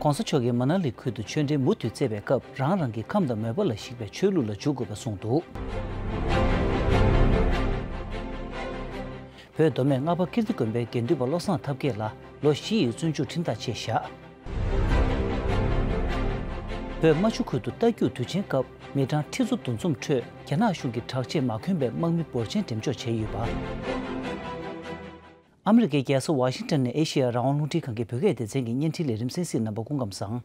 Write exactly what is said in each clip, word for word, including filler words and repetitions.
༸གོང་ས་མཆོག་གིས་མ་ན་ལི་ཁུལ་དུ་ཆོས་འབྲེལ་མུ་མཐུད་བསྩལ་བའི་སྐབས། རང་རང་གི་ཁམས་དང་མོས་པ་ལ་གཞིགས་པའི་ཆོས་ལུགས་ལ་འཇུག་དགོས་པ་གསུངས་འདུག་བོད་མདོ་སྨད་རྔ་པ་ཀིརྟི་དགོན་པའི་དགེ་འདུན་པ་བློ་བཟང་ཐབས་མཁས་ལ་ལོ་བཞི་ཡི་བཙོན་འཇུག་ཁྲིམས་ཐག་བཅད་བཞག་བོད་རྨ་ཆུ་ཁུལ་དུ་རྟ་རྒྱུག་དུས་ཆེན་སྐབས་མི་གྲངས་ཁྲི་ཚོ་འདུ་འཛོམས་ཁྲོད་རྒྱ་ནག་གཞུང་གིས་དྲག་ཆས་མ་གོན་པའི་དམག་མི་འབོར་ཆེན་འགྲེམས་འཇོག་བྱས་ཡོད་པ། ཨ་མི་རི་ཀའི་རྒྱལ་ས་ཝ་ཤིང་ཊོན་ནས་ཨེ་ཤེ་ཡ་རང་དབང་རླུང་འཕྲིན་ཁང་གི་བོད་སྐད་སྡེ་ཚན་གྱི་བརྙན་འཕྲིན་ལས་རིམ་གསན་གཟིགས་རྣམ་པ་སྐུ་ཁམས་བཟང་།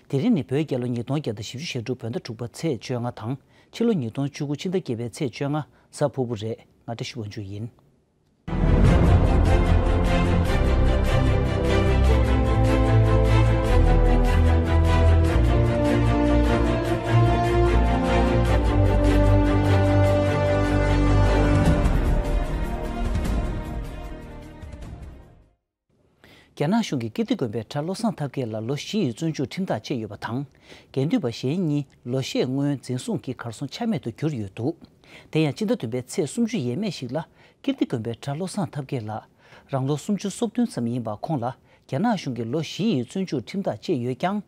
དེ་རིང་ནི་བོད་རྒྱལ་ལོ་ཉིས་སྟོང་བརྒྱ་དང་བཞི་བཅུ་ཞེ་དྲུག་བོད་ཟླ་དྲུག་པ་ཚེས་བཅོ་ལྔ་དང་ཕྱི་ལོ་ཉིས་སྟོང་བཅུ་དགུ་ཕྱི་ཟླ་བརྒྱད་པའི་ཚེས་བཅོ་ལྔ་གཟའ་ཕུར་བུ་རེད། ང་བཀྲ་ཤིས་དབང་ཕྱུག་ཡིན། རྒྱ་ནག་གཞུང་གིས་ཀིརྟི་དགོན་པའི་གྲྭ་བློ་བཟང་ཐབས་མཁས་ལ་ལོ་བཞི་ཡི་བཙོན་འཇུག་ཁྲིམས་ཐག་བཅད་ཡོད་པ་དང་། དགེ་འདུན་པ་གཞན་གཉིས་ལོ་ཤས་སྔོན་འཛིན་བཟུང་གིས་གར་སོང་ཆ་མེད་དུ་གྱུར་ཡོད་འདུག་དེ་ཡང་ཕྱི་ཟླ་བདུན་པའི་ཚེས་སུམ་ཅུ་ཡས་མས་ཤིག་ལ་ཀིརྟི་དགོན་པའི་གྲྭ་བློ་བཟང་ཐབས་མཁས་ལགས་རང་ལོ་སུམ་ཅུ་སོ་བདུན་ཙམ་ཡིན་པ་ཁོང་ལ་རྒྱ་ནག་གཞུང་གིས་ལོ་བཞི་ཡི་བཙོན་འཇུག་ཁྲིམས་ཐག་བཅད་ཡོད་ཀྱང་།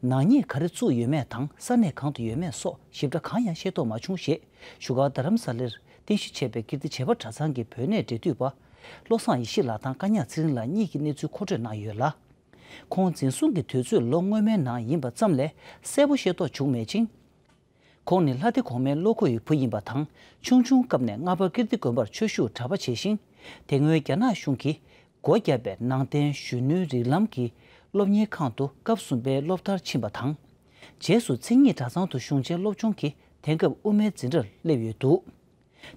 ནག་ཉེས་ག་རེ་བཙུགས་ཡོད་མེད་དང་ས་གནས་གང་དུ་ཡོད་མེད་སོགས་ཞིབ་ཕྲ་གང་ཡང་ཤེས་རྟོགས་མ་བྱུང་ཞེས་བཞུགས་སྒར་རྡ་རམ་ས་ལར་རྟེན་གཞི་བྱས་པའི་ཀིརྟི་བྱེས་པ་གྲྭ་ཚང་གི་བོད་གནས་འབྲེལ་མཐུད་པ། བློ་བཟང་ཡེ་ཤེས་ལགས་དང་བཀའ་ཉག་ཚེ་རིང་ལགས་གཉིས་ཀྱིས་གནས་ཚུལ་མཁོ་སྤྲོད་གནང་ཡོད་ལ། ཁོང་འཛིན་བཟུང་གི་དུས་ཚོད་ལོ་སྔོན་མའི་ནང་ཡིན་པ་ཙམ་ལས་གསལ་པོ་ཤེས་རྟོགས་བྱུང་མེད་ཅིང་། ཁོང་ནི་ལྷ་སྡེ་གོང་མའི་བློ་ཁོག་ཡི་བུ་ཡིན་པ་དང་ཆུང་ཆུང་སྐབས་ནས་རྔ་པ་ཀིརྟི་དགོན་པར་ཆོས་ཞུགས་གྲྭ་པ་བྱས་ཤིང་། དེ་སྔོན་རྒྱ་ནག་གཞུང་གིས་སྒོ་བརྒྱབ་པའི་ནང་བསྟན་གཞོན་ནུའི་རིགས་ལམ་གྱི་སློབ་གཉེར་ཁང་དུ་སྐབས་གསུམ་པའི་སློབ་མཐར་ཕྱིན་པ་དང་། རྗེས་སུ་མཚན་ཉིད་གྲྭ་ཚང་དུ་གཞུང་ཆེན་སློབ་སྦྱོང་གིས་དེང་སྐབས་དབུ་མའི་འཛིན་གྲྭར་སླེབས་ཡོད་འདུག་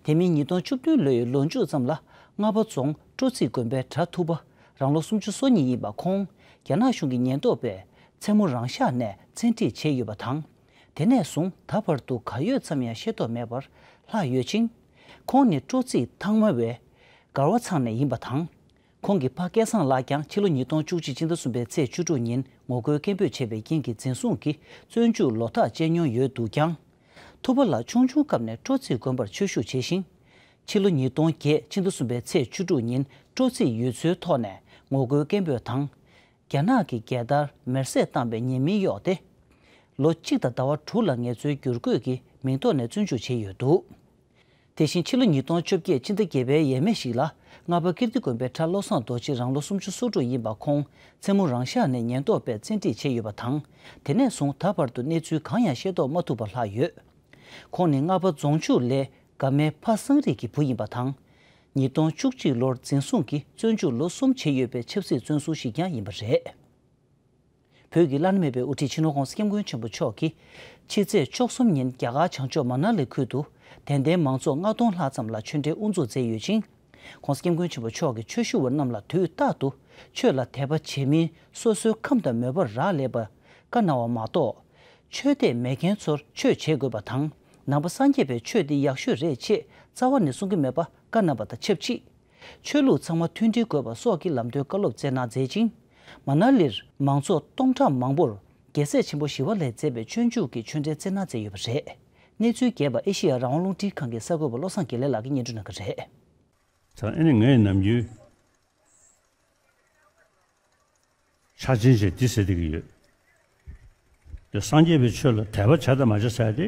དེ་མིན་ཉིས་སྟོང་བཅུ་བདུན་ལོའི་ལོ་མཇུག་ཙམ་ལ་རྔ་པ་རྫོང་སྤྲོ་ཚིགས་དགོན་པའི་གྲྭ་ཐུབ་པ་རང་ལོ་སུམ་ཅུ་སོ་གཉིས་ཡིན་པ་ཁོང་རྒྱ་ནག་གཞུང་གི་ཉེན་རྟོག་པས་མཚན་མོ་རང་ཤག་ནས་བཙན་ཁྲིད་བྱས་ཡོད་པ་དང་། དེ་ནས་བཟུང་ད་བར་དུ་ག་ཡོད་ཙམ་ཡང་ཤེས་རྟོགས་མེད་པར་ལྷག་ཡོད་ཅིང་། ཁོང་ནི་སྤྲོ་ཚིགས་ཐང་མ་བའི་མགར་བ་ཚང་ནས་ཡིན་པ་དང་། ཁོང་གི་ཕ་སྐལ་བཟང་ལགས་ཀྱང་ཕྱི་ལོ་ཉིས་སྟོང་བཅུ་གཅིག་ཕྱི་ཟླ་གསུམ་པའི་ཚེས་བཅུ་དྲུག་ཉིན་ངོ་རྒོལ་སྐད་འབོད་བྱས་པའི་རྐྱེན་གྱིས་འཛིན་བཟུང་གིས་བཙོན་འཇུག་ལོ་རྟགས་བཅད་མྱོང་ཡོད་འདུག་ཀྱང་། ཐུབ་པ་ལགས་ཆུང་ཆུང་སྐབས་ནས་སྤྲོ་ཚིགས་དགོན་པར་ཆོས་ཞུགས་བྱས་ཤིང་། ཕྱི་ལོ་ཉིས་སྟོང་བརྒྱད་ཕྱི་ཟླ་གསུམ་པའི་ཚེས་བཅུ་དྲུག་ཉིན་སྤྲོ་ཚིགས་ཡུལ་ཚོའི་ཐོག་ནས་ངོ་རྒོལ་སྐད་འབོད་དང་། རྒྱ་ནག་གི་རྒྱལ་དར་མེར་སྲེག་བཏང་བའི་ཉེས་མིང་གཡོགས་ཏེ། ལོ་གཅིག་དང་ཟླ་བ་དྲུག་ལ་ངལ་རྩོལ་བསྒྱུར་བཀོད་ཀྱི་མིང་ཐོག་ནས་བཙོན་འཇུག་བྱས་ཡོད་འདུག་དེ་བཞིན་ཕྱི་ལོ་ཉིས་སྟོང་བཅོ་བརྒྱད་ཕྱི་ཟླ་བརྒྱད་པའི་ཡས་མས་ཤིག་ལ་རྔ་པ་ཀིརྟི་དགོན་པའི་གྲྭ་བློ་བཟང་རྡོ་རྗེ་རང་ལོ་སུམ་ཅུ་སོ་དྲུག་ཡིན་པ་ཁོང་མཚན་མོ་རང་ཤག་ནས་ཉེན་རྟོག་པས་བཙན་ཁྲིད་བྱས་ཡོད་པ་དང་། དེ་ནས་བཟུང་ད་བར་དུ་གནས་ཚུལ་གང་ཡང་ཤེས་རྟོགས་མ་ཐུབ་པར་ལྷག་ཡོད། ཁོང་ནི་རྔ་པ་རྫོང་ཕྱུག་ལས་དགའ་མའི་ཕ་སངས་རིས་ཀྱི་བུ་ཡིན་པ་དང་། ཉིས་སྟོང་བཅུ་གཅིག་ལོར་འཛིན་བཟུང་གིས་བཙོན་འཇུག་ལོ་གསུམ་བྱས་ཡོད་པའི་ཆབ་སྲིད་བཙོན་ཟུར་ཞིག་ཀྱང་ཡིན་པ་རེད། བོད་ཀྱི་བླ་ན་མེད་པའི་དབུ་ཁྲིད་སྤྱི་ནོར་༸གོང་ས་༸སྐྱབས་མགོན་ཆེན་པོ་མཆོག་གིས་ཕྱི་ཚེས་བཅུ་གསུམ་ཉིན་རྒྱ་གར་བྱང་ཕྱོགས་མ་ན་ལི་ཁུལ་དུ་དད་ལྡན་མང་ཚོགས་ལྔ་སྟོང་ལྷག་ཙམ་ལ་ཆོས་འབྲེལ་དབུ་འཛུགས་མཛད་ཡོད་ཅིང་། ༸གོང་ས་༸སྐྱབས་མགོན་ཆེན་པོ་མཆོག་གིས་ཆོས་ཞུ་བ་རྣམས་ལ་དུས་རྟག་ཏུ་ཆོས་ལ་དད་པ་བྱེད་མིན་སོ་སོའི་ཁམས་དང་མོས་པར་རག་ལས་པར་བཀའ་གནང་བ་མ་གཏོགས། ཆོས་དད་མེད་མཁན་ཚོར་ཆོས་བྱེད་དགོས་པ་དང་། ནང་པ་སངས་རྒྱས་པའི་ཆོས་འདི་ཡག་ཤོས་རེད་ཅེས་རྩ་བ་ནས་གསུང་གི་མེད་པ་བཀའ་གནང་བ་དང་ཆབས་ཅིག་ཆོས་ལུགས་ཚང་མ་མཐུན་སྒྲིལ་དགོས་པ་སོགས་ཀྱི་ལམ་སྟོན་བཀའ་སློབ་སྩལ་གནང་མཛད་ཅིང་། མ་ན་ལིར་མང་ཚོགས་སྟོང་ཕྲག་མང་པོར་རྒྱལ་སྲས་ཆེན་པོ་ཞི་བ་ལྷས་མཛད་པའི་སྤྱོད་འཇུག་གི་ཆོས་འབྲེལ་སྩལ་གནང་མཛད་ཡོད་པ་རེད། གནས་ཚུལ་རྒྱས་པ་ཨེ་ཤེ་ཡ་རང་དབང་རླུང་འཕྲིན་ཁང་གི་གསར་འགོད་པ་བློ་བཟང་དགེ་ལེགས་ལགས་ཀྱིས་སྙན་སྒྲོན་གནང་གི་རེད། ད་ཨ་ནི་ངས་ནམ་རྒྱུན་ཆ་ཆེན་ཞིག་འདི་ཟེར་བསྡད་ཀྱི་ཡོད། དེ་སངས་རྒྱས་པའི་ཆོས་ལ་དད་པ་བྱ་དང་མ་བྱ་ཟེར་ཏེ།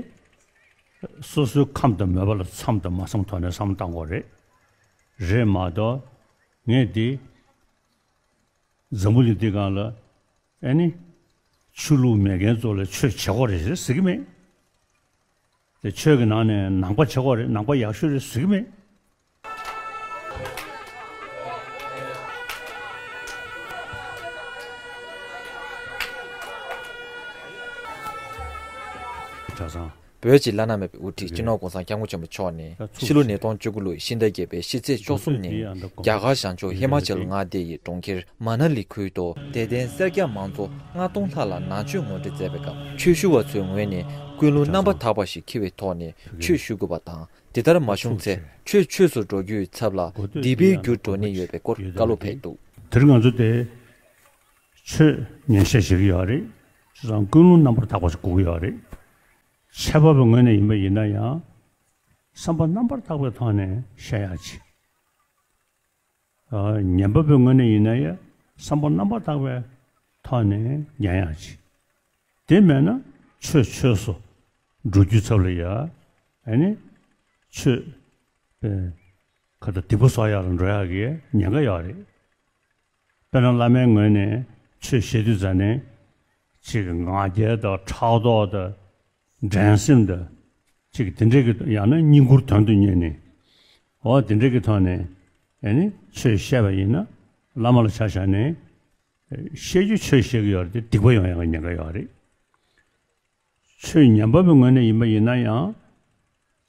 སོ་སོའི་ཁམས་དང་མོས་པ་ལ་འཚམ་དང་མ་འཚམ་ཐོག་ནས་བསམ་བློ་བཏང་དགོས་རེད། རེད་མ་གཏོགས། ངས་འདི་འཛམ་བུ་གླིང་འདི་སྒང་ལ་ཨ་ནི་ཆོས་ལུགས་མེད་མཁན་ཚོ་ལ་ཆོས་བྱེད་དགོས་རེད་ཟེར་ཟེར་གྱི་མེད། དེ་ཆོས་ཀྱི་ནང་ནས་ནང་པ་བྱེད་དགོས་རེད། ནང་པ་ཡག་ཤོས་རེད་ཟེར་གྱི་མེད། གྲྭ་ཚང་། བོད་ཀྱི་བླ་ན་མེད་པའི་དབུ་ཁྲིད་སྤྱི་ནོར་༸གོང་ས་༸སྐྱབས་མགོན་ཆེན་པོ་མཆོག་ནི་ཕྱི་ལོ་ཉིས་སྟོང་བཅུ་དགུ་ལོའི་ཕྱི་ཟླ་བརྒྱད་པའི་ཕྱི་ཚེས་བཅུ་གསུམ་ཉིན་རྒྱ་གར་བྱང་ཕྱོགས་ཧི་མ་ཅལ་མངའ་སྡེ་ཡི་གྲོང་ཁྱེར་མ་ན་ལི་ཁུལ་དུ་དད་ལྡན་སེར་སྐྱ་མང་ཚོགས་ལྔ་སྟོང་ལྷག་ལ་ནང་ཆོས་ངོ་སྤྲོད་མཛད་པའི་སྐབས། ཆོས་ཞུ་བ་ཚོའི་ངོས་ནས་ཀུན་སློང་རྣམ་པར་དག་པ་ཞིག་འཁྱེར་བའི་ཐོག་ནས་ཆོས་ཞུ་དགོས་པ་དང་། དེ་ལྟར་མ་བྱུང་ཚེ་ཆོས་ཆོས་སུ་འགྲོ་རྒྱུའི་ཚབ་ལ་སྡིག་པའི་རྒྱུར་འགྲོ་ནི་ཡོད་པའི་སྐོར་བཀའ་སློབ་ཕེབས་འདུག་དེར་ང་ཚོ་དེ་ཆོས་ཉན་བཤད་བྱེད་ཀྱི་ཡོད་རེད། བྱས་ཙང་ཀུན་སློང་རྣམ་པར་དག་པ་ཞིག་དགོས་ཀྱི་ཡོད་རེད། ཆོས་པ་པའི་ངོས་ནས་ཡིན་པ་ཡིན་ན་ཡང་། བསམ་པ་རྣམ་པར་དག་པའི་ཐོག་ནས་བཤད་ཡག་ཅིག་ཨ། ཉན་པ་པོའི་ངོས་ནས་ཡིན་ན་ཡང་བསམ་པ་རྣམ་པར་དག་པའི་ ཐོག་ནས་ཉན་ཡག་ཅིག་དེ་མེད་ན་ཆོས་ཆོས་སུ་འགྲོ་རྒྱུའི་ཚབ་ལ་ཡ། ཨ་ནི་ཆོས་པའི་ཁ་ད་སྡིག་པ་གསོག་ཡག་ལ་འགྲོ་ཡག་གི་ཉེན་ཁ་ཡོད་རེད། དཔེར་ན་བླ་མའི་ངོས་ནས་ཆོས་བཤད་དུས་ཙ་ནས་ཅིག་ང་རྒྱལ་དང་ཕྲག་དོག་དང་འགྲན་སེམས་དང་ཅིག་དེ་འདྲས་ཀྱི་ཡང་ན་བསྙེན་བཀུར་དོན་དུ་གཉེར་ནས། འོ་དེ་འདྲས་ཀྱི་ཐོག་ནས་ཨ་ནི་ཆོས་བཤད་པ་ཡིན་ན་བླ་མ་ལ་ཆ་བཞག་ནས། བཤད་རྒྱུ་ཆོས་བཤད་ཀྱི་ཡོད་རེད་དེ་སྡིག་པ་ཡོང་ཡག་གི་ཉེན་ཁ་ཡོད་རེད། ཆོས་ཉན་པ་པོའི་ངོས་ནས་ཡིན་པ་ཡིན་ན་ཡང་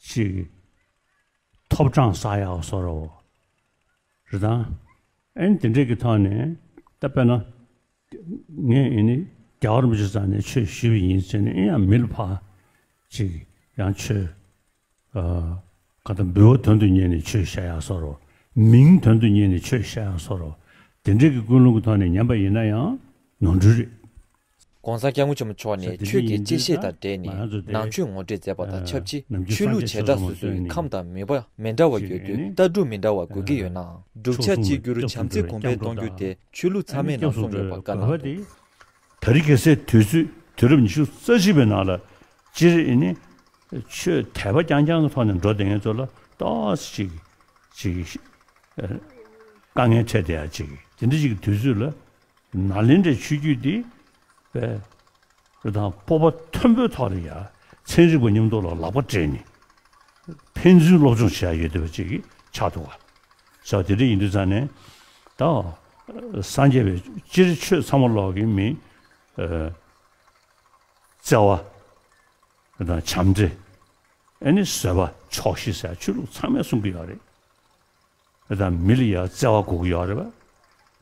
ཅིག་ཐོབ་གྲངས་བསགས་ཡག་བཟོ་འདྲ་རེད་དང་། ཨན་དེ་འདྲས་ཀྱི་ཐོག་ནས་ད་དཔེར་ན་ངས་ཨེ་ནི་རྒྱལ་བ་རིན་པོ་ཆེ་རྩ་ནས་ཆོས་ཞུས་པ་ཡིན་ཟེར་ནས་ཨེ་ཡང་མི་ལ་ཕར་ཅིག་ཡང་ཆོས་ཨ་ག་ད་འབུལ་བ་དོན་དུ་གཉེར་ནས་ཆོས་བཤད་ཡག་བཟོ་འདྲ། མིང་དོན་དུ་གཉེར་ནས་ཆོས་བཤད་ཡག་བཟོ་འདྲ། དེ་འདྲས་ཀྱི་ཀུན་སློང་གི་ཐོག་ནས་ཉན་པ་ཡིན་ན་ཡང་ནོར་འཁྲུལ་རེད། ༸གོང་ས་༸སྐྱབས་མགོན་ཆེན་པོ་མཆོག་ནས་ཆོས་ཀྱི་སྤྱི་བཤད་དང་འབྲེལ་ནས་ནང་ཆོས་ངོ་སྤྲོད་མཛད་པ་དང་ཆབས་ཅིག་ཆོས་ལུགས་བྱེ་བྲག་སོ་སོའི་ཁམས་དང་མོས་པ་མི་འདྲ་བ་ཡོད་དུས་ལྟ་གྲུབ་མི་འདྲ་བ་དགོས་ཀྱི་ཡོད་ནའང་བསྒྲུབ་བྱ་གཅིག་གྱུར་བྱམས་བརྩེ་གོང་འཕེལ་གཏོང་རྒྱུ་དེ་ཆོས་ལུགས་ཚང་མའི་ནང་གསུངས་ཡོད་པ་བཀའ་གནང་འདུག་ད་རེས་ཁ་སང་དུས་ཚོད་དུས་རབས་ཉི་ཤུ་རྩ་གཅིག་པའི་ནང་ལ་སྤྱིར་ཨེ་ནི་ཆོས་དད་པ་རྐྱང་རྐྱང་གི་ཐོག་ནས་འགྲོ་བསྡད་མཁན་ཚོ་ལ་ཏོག་ཙམ་ཅིག་ཅིག་དཀའ་ངལ་འཕྲད་བསྡད་ཡ་ཅིག་དེ་འདྲ་ཅིག་གི་དུས་ཚོད་ལ། ནཱ་ལེནྡྲའི་ཆོས་བརྒྱུད་འདི་བས་རི་དང་སྤོབས་པ་མཐོན་པོའི་ཐོག་ལ་ཡ་ཚན་རིག་པ་མཉམ་དུ་ལ་ལག་པ་སྦྲེལ་ནས་ཕན་ཚུན་སློབ་སྦྱོང་བྱེད་ཡ་ཡོད་བསྡད་པ་ཅིག་གི་ཆགས་འདུག་བ། ཟེར་བ་དེ་འདྲ་ཡིན་དུས་ཙང་ནས་ད་སངས་རྒྱས་པའི་སྤྱིར་ཆོས་ཚང་མ་ལོག་གི་མི་བརྩེ་བ་དང་བྱམས་བརྩེ་ཨེ་ནི་བཟོད་པ་ཆོག་ཤེས་ཟེར་ཆོས་ལུགས་ཚང་མས་གསུང་གི་ཡོད་རེད། དང་མི་ལ་ཡང་བརྩེ་བ་དགོས་ཀྱི་ཡོད་རེད་པ།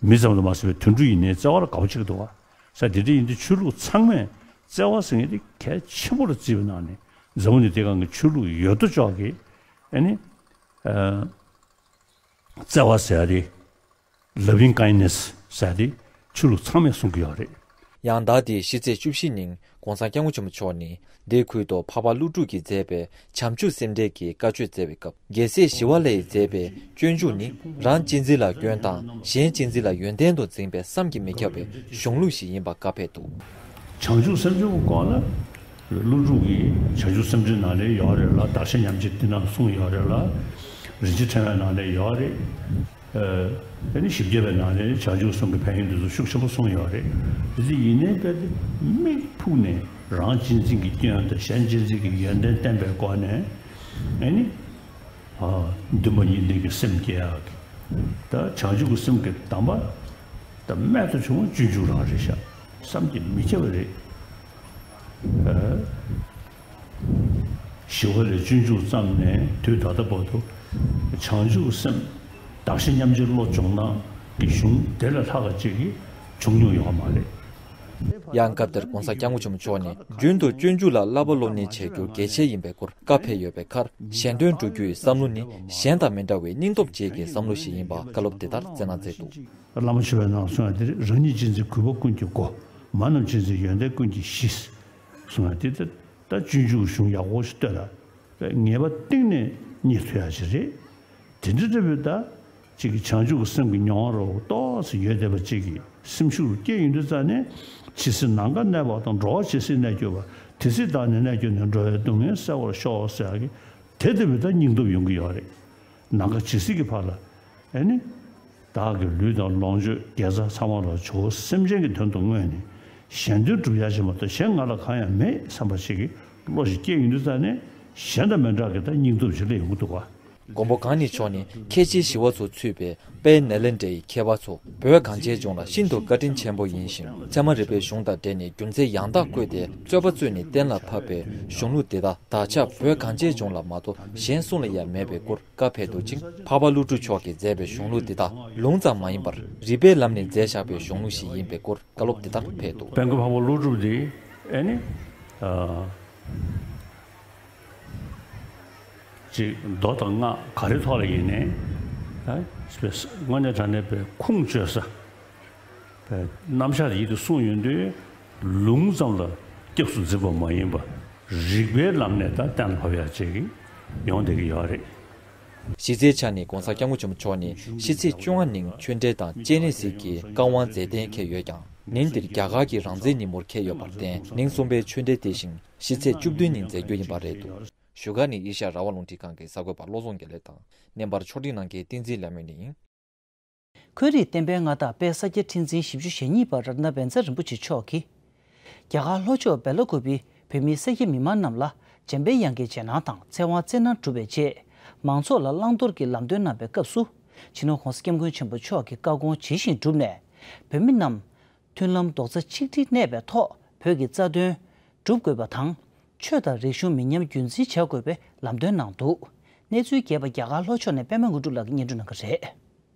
མི་ཙམ་དུ་མ་ཟད་པའི་དུད་འགྲོ་ཡིན་ནའི་བརྩེ་བ་ལ་དགའ་པོ་བྱེད་ཀྱི་འདུག་བ། ས་དེ་འདྲ་ཡིན་དུས་ཆོས་ལུགས་ཚང་མས་བརྩེ་བ་ཟེར་མཁན་དེ་གལ་ཆེན་པོ་ལ་བརྩིས་པའི་ནང་ནས་འཛམ་བུ་གླིང་འདིའི་སྒང་གི་ཆོས་ལུགས་ཡོད་དོ་ཅོག་གིས་ཨ་ནི་བརྩེ་བ་ཟེར་ཡ་དེ་loving kindness ཟེར་ཡ་དེ་ཆོས་ལུགས་ཚང་མས་གསུང་གི་ཡོད་རེད། ཡང་ཟླ་འདིའི་ཕྱི་ཚེས་བཅུ་བཞི་ཉིན་༸གོང་ས་༸སྐྱབས་མགོན་ཆེན་པོ་མཆོག་ནས་འདི་ཁུལ་དུ་འཕགས་པ་ཀླུ་སྒྲུབ་ཀྱིས་མཛད་པའི་བྱང་ཆུབ་སེམས་འགྲེལ་གྱི་བཀའ་ཆོས་སྩལ་བའི་སྐབས། རྒྱལ་སྲས་ཞི་བ་ལྷས་མཛད་པའི་སྤྱོད་འཇུག་ནི་རང་གཅེས་འཛིན་ལ་སྐྱོན་དང་གཞན་གཅེས་འཛིན་ལ་ཡོན་ཏན་དུ་འཛིན་པའི་བསམ་གྱིས་མི་ཁྱབ་པའི་གཞུང་ལུགས་ཤིག་ཡིན་པ་བཀའ་ཕེབས་འདུག་བྱང་ཆུབ་སེམས་སྦྱོང་གི་སྐོར་ལ་ཀླུ་སྒྲུབ་ཀྱིས་བྱང་ཆུབ་སེམས་འགྲེལ་ནང་ལ་ཡོད་རེད་ལ། གདགས་ཆེན་ཉམས་བཞེས་འདི་ནང་གསུངས་ཡོད་རེད་ལ། རིན་ཆེན་ཕྲེང་བའི་ནང་ལ་ཡོད་རེད། ཨ་ནི་བཞི་བརྒྱ་པའི་ནང་ནས་བྱང་ཆུབ་གསུམ་གྱི་ཕན་ཡོན་འདི་ཚོ་ཤུགས་ཆེན་པོ་གསུངས་ཡོད་རེད། དེ་ཚོ་ཡིན་ནའི་དཔེ་དེ་མིག་ཕུག་ནས་རང་གཅེས་འཛིན་གྱི་སྐྱོན་དང་གཞན་གཅེས་འཛིན་གྱི་ཡོན་ཏན་བསྟན་པའི་སྒོ་ནས་ཨ་ནི་འདུན་པ་གཉིས་ལྡན་གྱི་སེམས་སྐྱེ་ཡག་གི་ད་བྱང་ཆུབ་ཀྱི་སེམས་ཀྱི་གདམས་པ་ད་རྨད་དུ་བྱུང་བ་སྤྱོད་འཇུག་རང་རེད་ཤག་བསམ་གྱིས་མི་ཁྱབ་པ་རེད། ཞི་བ་ལྷས་སྤྱོད་འཇུག་བརྩམས་ནས་དུས་ད་ལྟ་བར་དུ་བྱང་ཆུབ་སེམས་གདགས་གཞན་མཉམ་བརྗེའི་བློ་སྦྱོང་སྟངས་ཀྱི་གཞུང་དེ་ལས་ལྷག་པ་ཅིག་གིས་བྱུང་མྱོང་ཡོད་མ་རེད། ཡང་སྐབས་དེར་༸གོང་ས་༸སྐྱབས་མགོན་ཆེན་པོ་མཆོག་ནས་རྒྱུན་དུ་སྤྱོད་འཇུག་ལ་བསླབ་པ་སློབ་གཉེར་བྱེད་རྒྱུ་གལ་ཆེ་ཡིན་པའི་སྐོར་བཀའ་ཕེབས་ཡོད་པའི་ཁར། གཞན་དོན་སྒྲུབ་རྒྱུ་ཡི་བསམ་བློ་ནི་གཞན་དང་མི་འདྲ་བའི་སྙིང་སྟོབས་བཅས་ཀྱི་བསམ་བློ་ཞིག་ཡིན་པ་བཀའ་སློབ་འདི་ལྟར་སྩལ་གནང་མཛད་འདུག་བླ་མ་མཆོད་པའི་ནང་གསུངས་ཡ་དེ་རེད། རང་ཉིད་གཅེས་འཛིན་གུས་པ་ཀུན་གྱི་སྒོ། མ་རྣམས་གཅེས་འཛིན་ཡོན་ཏན་ཀུན་གྱི་གཞི། གསུངས་ཡ་དེ་ལྟར་ད་སྤྱོད་འཇུག་གཞུང་ཡག་པོ་ཞིག་བཏོན་ལ། ངེས་པ་གཏིང་ནས་རྙེད་ཐུབ་ཡ་ཞིག་རེད། དེ་འདྲ་འདྲ་བོའི་ད་ཅིག་གི་བྱང་ཆུབ་ཀྱི་སེམས་ཀྱི་མྱོང་བ་རོ་ཏོག་ཙམ་ཡོད་བསྡད་པ་ཅིག་གི་སེམས་ཤུགས་སྐྱེ་ཡོང་དུས་ཙ་ནས་ཇི་སྲིད་ནམ་མཁའ་གནས་པ་དང་། འགྲོ་བ་ཇི་སྲིད་གནས་གྱུར་པ། དེ་སྲིད་བདག་ནི་གནས་གྱུར་ནས། འགྲོ་བའི་སྡུག་བསྔལ་སེལ་བར་ཤོག་ཟེར་ཡ་གི་དེ་ལྟ་བུའི་ད་སྙིང་སྟོབས་ཡོང་གི་ཡོད་རེད། ནམ་མཁའ་ཇི་སྲིད་ཀྱི་བར་ལ་ཨེ་ནི། བདག་གི་ལུས་དང་ལོངས་སྤྱོད་དགེ་རྩ་ཚང་མ་ལ་ཇོ་བོ་སེམས་ཅན་གྱི་དོན་དུ་བསྔོས་ནས་གཞན་དོན་སྒྲུབ་ཡ་ཞིག་མ་གཏོགས་གཞན་ང་ལ་གང་ཡང་མེད་བསམ་པ་ཞིག་གི་བློ་ཞིག་སྐྱེ་ཡོང་དུས་ཙ་ནས་གཞན་དང་མི་འདྲ་གི་ད་སྙིང་སྟོབས་ཞིག་སླེབས་ཡོང་གི་འདུག་བ། མགོན་པོ་གང་ཉིད་མཆོག་ནས་ཁྱེད་ཆོས་ཞི་བ་ཚོ་ཚུད་པའི་དཔལ་ནཱ་ལེནྡྲའི་མཁས་པ་ཚོ་བོད་གངས་ཅན་ལྗོངས་ལ་ཤིན་ཏུ་བཀའ་དྲིན་ཆེན་པོ་ཡིན་ཞིང་། ཚད་མ་རིག་པའི་གཞུང་དང་འབྲེལ་ནས་རྒྱུ་མཚན་ཡང་དག་བཀོད་དེ་རྩོད་པ་རྩོད་ནས་གཏན་ལ་ཕབ་པའི་གཞུང་ལུགས་འདི་དག་བདག་ཅག་བོད་གངས་ཅན་ལྗོངས་ལ་མ་གཏོགས་གཞན་སུ་ལ་ཡང་མེད་པའི་སྐོར་བཀའ་ཕེབས་འདུག་ཅིང་། འཕགས་པ་ཀླུ་སྒྲུབ་མཆོག་གིས་མཛད་པའི་གཞུང་ལུགས་འདི་དག་ལུང་ཙམ་མ་ཡིན་པར་རིགས་པའི་ལམ་ནས་མཛད་བཞག་པའི་གཞུང་ལུགས་ཤིག་ཡིན་པའི་སྐོར་བཀའ་སློབ་འདི་ལྟར་ཕེབས་འདུག་དཔལ་མགོན་འཕགས་པ་ཀླུ་སྒྲུབ་འདི་ཨེ་ནི། ཨ། ཅིག་མདོ་དང་སྔགས་ག་རེ་ཐོག་ལ་ཡིན་ནའི། ཨ། དངོས་གནས་དྲང་གནས་པའི་ཁུངས་བཅོལ་ས། པའི་རྣམ་གཞག་ཡིད་དུ་གསུངས་ཡོང་དུས་ལུང་ཙམ་ལ་སྐྱབས་སུ་འཛིན་པ་མ་ཡིན་པ་རིགས་པའི་ལམ་ནས་ད་གཏན་ལ་ཕབ་ཡག་ཅིག་ཡོང་བསྡད་ཀྱི་ཡོད་རེད། གཞི་རྩའི་ཆ་ནས་༸གོང་ས་༸སྐྱབས་མགོན་ཆེན་པོ་མཆོག་ནས་ཕྱི་ཚེས་བཅོ་ལྔ་ཉིན་ཆོས་འབྲེལ་དང་སྤྱན་རས་གཟིགས་ཀྱི་བཀའ་དབང་མཛད་གཏན་འཁེལ་ཡོད་ཀྱང་ ཉིན་འདིར་རྒྱ་གར་གྱི་རང་བཙན་ཉིན་མོར་འཁེལ་ཡོད་པར་བརྟེན། ཉིན་གསུམ་པའི་ཆོས་འབྲེལ་དེ་བཞིན་ཕྱི་ཚེས་བཅུ་བདུན་ཉིན་མཛད་རྒྱུ་ཡིན་པ་རེད་འདུག་བཞུགས་སྒར་ནས་ཨེ་ཤ་ཡ་རང་དབང་རླུང་འཕྲིན་ཁང་གི་གསར་འགོད་པ་བློ་བཟང་དགེ་ལེགས་དང་། བརྙན་པར་ཕྱོགས་སྒྲིག་གནང་མཁན་བསྟན་འཛིན་ལྷ་མོ་ནས་ཡིན། འཁོན་རིགས་བསྟན་པའི་མངའ་བདག་དཔལ་ས་སྐྱ་ཁྲི་འཛིན་བཞི་བཅུ་ཞེ་གཉིས་པ་རཏྣ་བཛྲ་རིན་པོ་ཆེ་མཆོག་གིས། རྒྱ་གར་ལྷོ་ཕྱོགས་སྦེ་ལ་ཀུ་པེའི་བོད་མིའི་ས་སྐྱ་མི་མང་རྣམས་ལ་འཇམ་པའི་དབྱངས་ཀྱི་རྗེས་གནང་དང་ཚེ་དབང་བསྩལ་གནང་གྲུབ་པའི་རྗེས། མང་ཚོགས་ལ་བླང་དོར་གྱི་ལམ་སྟོན་གནང་བའི་སྐབས་སུ། སྤྱི་ནོར་༧གོང་ས་༧སྐྱབས་མགོན་ཆེན་པོ་མཆོག་གི་བཀའ་དགོངས་ཇི་བཞིན་བསྒྲུབས་ནས། བོད་མི་རྣམས་མཐུན་ལམ་རྡོག་རྩ་གཅིག་སྒྲིལ་གནས་པའི་ཐོག་བོད་ཀྱི་རྩ་དོན་སྒྲུབ་དགོས་པ་དང་། ཆོས་དང་རིག་གཞུང་མི་ཉམས་རྒྱུན་འཛིན་བྱ་དགོས་པའི་ལམ་སྟོན་གནང་འདུག་གནས་ཚུལ་རྒྱས་པ་རྒྱ་གར་ལྷོ་ཕྱོགས་ནས་པད་མ་དངོས་གྲུབ་ལགས་ཀྱིས་སྙན་སྒྲོན་གནང་གི་རེད།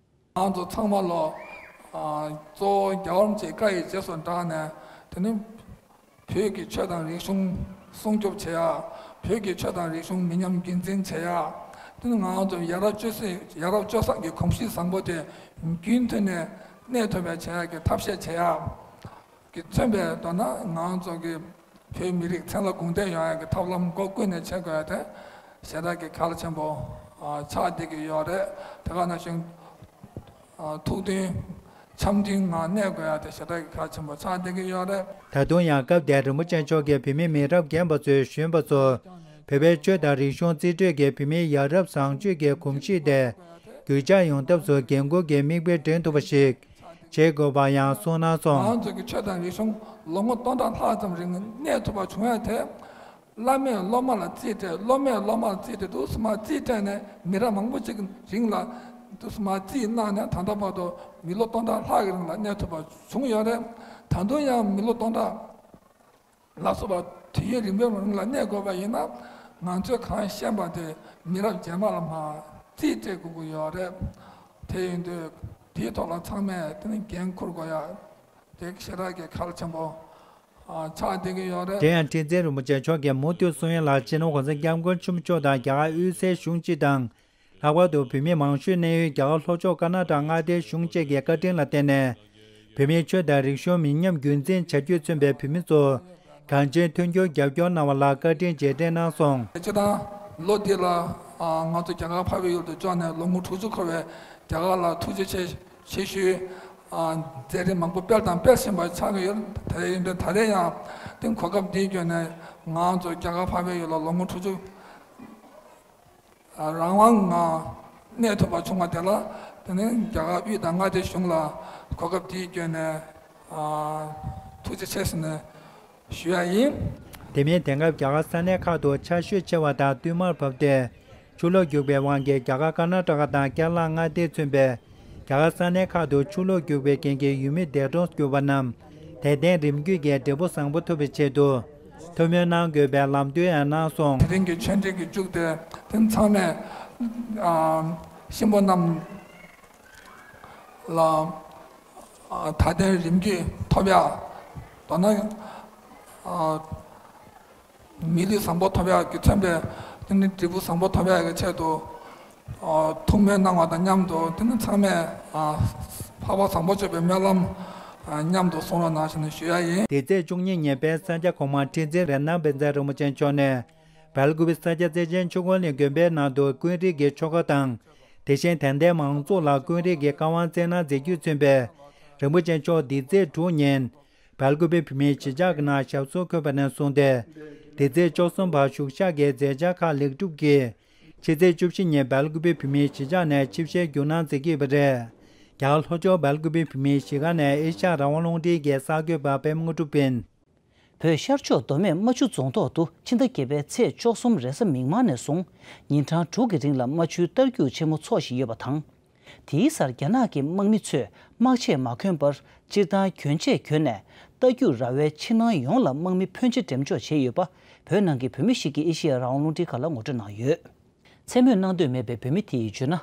ང་ཚོ་ཚང་མ་ལོ། ཨ། གཙོ་བོ་རྒྱལ་བ་རིན་པོ་ཆེའི་བཀའ་ཡི་རྗེས་སུ་འབྲངས་ནས། དེ་ནི་བོད་ཀྱི་ཆོས་དང་རིག་གཞུང་སྲུང་སྐྱོབ་བྱེད་ཡ། བོད་ཀྱི་ཆོས་དང་རིག་གཞུང་མི་ཉམས་རྒྱུན་འཛིན་བྱེད་ཡ། དེ་ནི་ང་ཚོ་ཡ་རབས་སྤྱོད་སྲོལ་ཡ་རབས་སྤྱོད་བཟང་གི་གོམས་གཤིས་བཟང་པོ་དེ་རྒྱུན་མཐུད་ནས་གནས་ཐུབ་པའི་བྱེད་ཡ་གི་ཐབས་ཤེས་བྱེད་ཡ། གིས་མཚོན་པའི་མདོར་ན་ང་ཚོ་གི་བོད་མི་རིགས་མཚན་ལ་དགོངས་དད་ཡོང་ཡག་གི་ཐབས་ལམ་སྒོ་ཀུན་ནས་བྱེད་དགོས་ཡ་དེ་ཞེ་དྲག་གི་གལ་ཆེན་པོ་ཆགས་བསྡད་ཀྱི་ཡོད་རེད། དེ་ག་ནང་བཞིན་ཐུགས་མཐུན་འཆམ་མཐུན་ངང་གནས་དགོས་ཡ་དེ་ཞེ་དྲག་གི་གལ་ཆེན་པོ་ཆགས་བསྡད་ཀྱི་ཡོད་རེད། ད་དུང་ཡང་སྐབས་དེར་རིན་པོ་ཆེ་མཆོག་གིས་བོད་མི་མི་རབས་རྒན་པ་ཚོས་གཞོན་པ་ཚོ་བོད་པའི་ཆོས་དང་རིག་གཞུང་རྩིས་སྤྲོད་ཀྱི་བོད་མིའི་ཡ་རབས་བཟང་སྤྱོད་ཀྱི་གོམས་གཤིས་དེ་རྒྱུད་འཇགས་ཡོང་ཐབས་སུ་འགན་འཁུར་གྱི་མིག་དཔེ་སྒྲོན་ཐུབ་པ་ཞིག་བྱེད་དགོས་པ་ཡང་གསུངས་གནང་སོང་། ང་ཚོ་གི་ཆོས་དང་རིག་གཞུང་ལོ་ངོ་སྟོང་ཕྲག་ལྷག་ཙམ་རིང་གནས་ཐུབ་པ་བྱུང་ཡ་དེ། བླ་མས་སློབ་མ་ལ་རྩིས་སྤྲད། སློབ་མས་སློབ་མ་ལ་རྩིས་སྤྲད་དུས་སུ་མ་རྩིས་སྤྲད་ནས་མི་རབས་མང་པོ་ཅིག་རིང་ལ་དུས་སུ་མ་རྩིས་གནང་ནས་ད་ལྟ་བར་དུ་མི་ལོ་སྟོང་ཕྲག་ལྷག་གི་རིང་ལ་གནས་ཐུབ་པ་བྱུང་ཡོད་རེད། ད་དུང་ཡང་མི་ལོ་སྟོང་ཕྲག་ལ་སོགས་པ་དུས་ཡུན་རིང་པོའི་རིང་ལ་གནས་དགོས་པ་ཡིན་ན། ང་ཚོས་གང་ཤེས་པ་དེ་མི་རབས་རྗེས་མ་ལ་མར་རྩིས་སྤྲད་དགོས་ཀྱི་ཡོད་རེད། དེ་ཡིན་དུས་དེའི་ཐོག་ལ་ཚང་མས་དེ་ནི་འགན་འཁུར་དགོས་ཡ་དེ་ཞེ་དྲག་གི་གལ་ཆེན་པོ་ཆགས་བསྡད་ཀྱི་ཡོད་རེད། དེ་ཡང་ཁྲི་འཛིན་རིན་པོ་ཆེ་མཆོག་གིས་མུ་མཐུད་གསུང་ཡ་ལ། སྤྱི་ནོར་༧གོང་ས་༧སྐྱབས་མགོན་ཆེན་པོ་མཆོག་དང་རྒྱ་གར་དབུས་སའི་གཞུང་སྤྱི་དང་། ལྷག་པར་དུ་བོད་མི་མང་ཤོས་གནས་ཡུལ་རྒྱ་གར་ལྷོ་ཕྱོགས་ཀར་ནཱ་ཊ་ཀ་མངའ་སྡེའི་གཞུང་བཅས་ཀྱི་བཀའ་དྲིན་ལ་བརྟེན་ནས། བོད་མིའི་ཆོས་དང་རིག་གཞུང་མི་ཉམས་རྒྱུན་འཛིན་བྱ་རྒྱུས་མཚོན་པའི་བོད་མི་ཚོ་གང་ཅིའི་མཐུན་འགྱུར་རྒྱབ་སྐྱོར་གནང་བ་ལ་བཀའ་དྲིན་རྗེས་དྲན་གནང་སོང་། སྤྱིར་བཏང་ལོ་འདི་ལ་ང་ཚོ་རྒྱ་གར་འཕགས་པའི་ཡུལ་དུ་བཅར་ནས་ལོ་ངོ་དྲུག་ཅུ་འཁོར་བའི་རྒྱ་གར་ལ་ཐུགས་རྗེ་ཆེ་ཆེ་ཞུའི་མཛད་རིམ་མང་པོ་སྤེལ་དང་སྤེལ་བཞིན་པ་ཆགས་ཀྱི་ཡོད། དེ་ཡིན་དུས་ད་རེས་ཡང་དེ་གོ་སྐབས་འདིའི་བརྒྱུད་ནས་ང་ཚོ་རྒྱ་གར་འཕགས་པའི་ཡུལ་ལ་ལོ་ངོ་དྲུག་ཅུ་རང་དབང་ངང་གནས་ཐུབ་པ་བྱུང་བ་དེ་ལ། དེ་ནི་རྒྱ་གར་དབུས་དང་མངའ་སྡེ་གཞུང་ལ་གོ་སྐབས་འདིའི་བརྒྱུད་ནས་ཐུགས་རྗེ་ཆེ་ཟེར་ནས་ཞུ་ཡ་ཡིན། དེ་མིན་དེང་སྐབས་རྒྱ་གར་ས་གནས་ཁག་ཏུ་ཆར་ཞོད་ཆེ་བ་དང་བསྟུད་མར་བབས་ཏེ། ཆུ་ལོག་རྒྱུག་པའི་དབང་གིས་རྒྱ་གར་ཀར་ནཱ་ཊ་ཀ་དང་ཀེ་ར་ལ་མངའ་སྡེ་མཚོན་པའི་རྒྱ་གར་ས་གནས་ཁག་ཏུ་ཆུ་ལོག་རྒྱུག་པའི་རྐྱེན་གྱིས་ཡུལ་མི་འདས་གྲོངས་གྱུར་པ་རྣམས་དད་ལྡན་རིམ་བརྒྱུད་ཀྱིས་འབྲས་བུ་བཟང་པོ་ཐོབ་པའི་ཆེད་དུ་ཐུགས་སྨོན་གནང་དགོས་པའི་ལམ་སྟོན་ཡང་གནང་སོང་། དེ་རིང་གི་ཆོས་འབྲེལ་གྱི་མཇུག་དེ་དེ་ཚང་མས་ཨ་གཤིན་པོ་རྣམས་ལ་ཨ་དད་ལྡན་རིམ་བརྒྱུད་ཐོབ་ཡ། མདོར་ན་ཨ་མི་ལུས་བཟང་པོ་ཐོབ་ཡག་གི་མཚོན་པའི་དེ་ནི་འབྲས་བུ་བཟང་པོ་ཐོབ་ཡག་གི་ཆེད་དུ། ཨ་ཐུགས་སྨོན་གནང་བ་དང་མཉམ་དུ་དེ་ནི་ཚང་མས་ཨ་འཕགས་པ་བཟང་པོ་སྤྱོད་པའི་སྨོན་ལམ་ཨ་མཉམ་དུ་གསུང་རོགས་གནང་ཞེས་ནས་ཞུ་ཡ་ཡིན། འདི་ཚེས་བཅུ་གཉིས་ཉིན་དཔལ་ས་སྐྱ་གོང་མ་ཁྲི་འཛིན་རཏྣ་བཛྲ་རིན་པོ་ཆེ་མཆོག་ནས་སྦེལ་ཀུ་པེ་ས་སྐྱ་རྩེ་ཆེན་ཆོས་འཁོར་གླིང་དགོན་པའི་ནང་དུ་ཀུན་རིག་གི་ཆོ་ག་དང་། དེ་བཞིན་དད་ལྡན་མང་ཚོགས་ལ་ཀུན་རིག་གི་བཀའ་དབང་སྩལ་གནང་མཛད་རྒྱུས་མཚོན་པའི་རིན་པོ་ཆེ་མཆོག་འདི་ཚེས་དྲུག་ཉིན། སྦེལ་ཀུ་པེ་བོད་མིའི་གཞིས་ཆགས་ཀྱི་ནང་ཞབས་སོར་འཁོད་པ་ནས་བཟུང་སྟེ། འདི་ཚེས་བཅུ་གསུམ་བར་བཞུགས་ཞག་གི་མཛད་འཆར་ཁག་ལེགས་གྲུབ་ཀྱིས། ཕྱི་ཚེས་བཅུ་བཞི་ཉིན་སྦེལ་ཀུ་པེ་བོད་མིའི་གཞིས་ཆགས་ནས་ཆིབས་ཞལ་བསྒྱུར་གནང་མཛད་ཀྱི་ཡོད་པ་རེད། རྒྱ་གར་ལྷོ་ཕྱོགས་སྦེལ་ཀུ་པེ་བོད་མིའི་གཞིས་ཀ་ནས་ཨེ་ཤ་ཡ་རང་དབང་རླུང་འཕྲིན་གྱི་གསར་འགོད་པ་པད་མ་དངོས་གྲུབ་ཡིན། བོད་ཤར་ཕྱོགས་མདོ་སྨད་རྨ་ཆུ་རྫོང་ཐོག་ཏུ་ཕྱི་ཟླ་བརྒྱད་པའི་ཚེས་བཅུ་གསུམ་རེས་གཟའ་མིག་དམར་ནས་བཟུང་ཉིན་གྲངས་དྲུག་གི་རིང་ལ་རྨ་ཆུའི་རྟ་རྒྱུག་ཆེན་མོ་འཚོགས་བཞིན་ཡོད་པ་དང་། དེའི་སར་རྒྱ་ནག་གི་དམག་མི་ཚོས་དམག་ཆས་མ་གྱོན་པར་སྤྱིར་བཏང་གྱོན་ཆས་གྱོན་ནས་རྟ་རྒྱུག་ར་བའི་ཕྱི་ནང་ཡོངས་ལ་དམག་མི་ཕོན་ཆེ་འགྲེམས་འཇོག་བྱས་ཡོད་པ། བོད་ནང་གི་བོད་མི་ཞིག་གིས་ཨེ་ཤེ་ཡ་རང་དབང་རླུང་འཕྲིན་ཁང་ལ་ངོ་སྤྲོད་གནང་ཡོད། མཚན་སྨོས་གནང་འདོད་མེད་པའི་བོད་མི་དེ་ཡིས་བརྗོད་ན།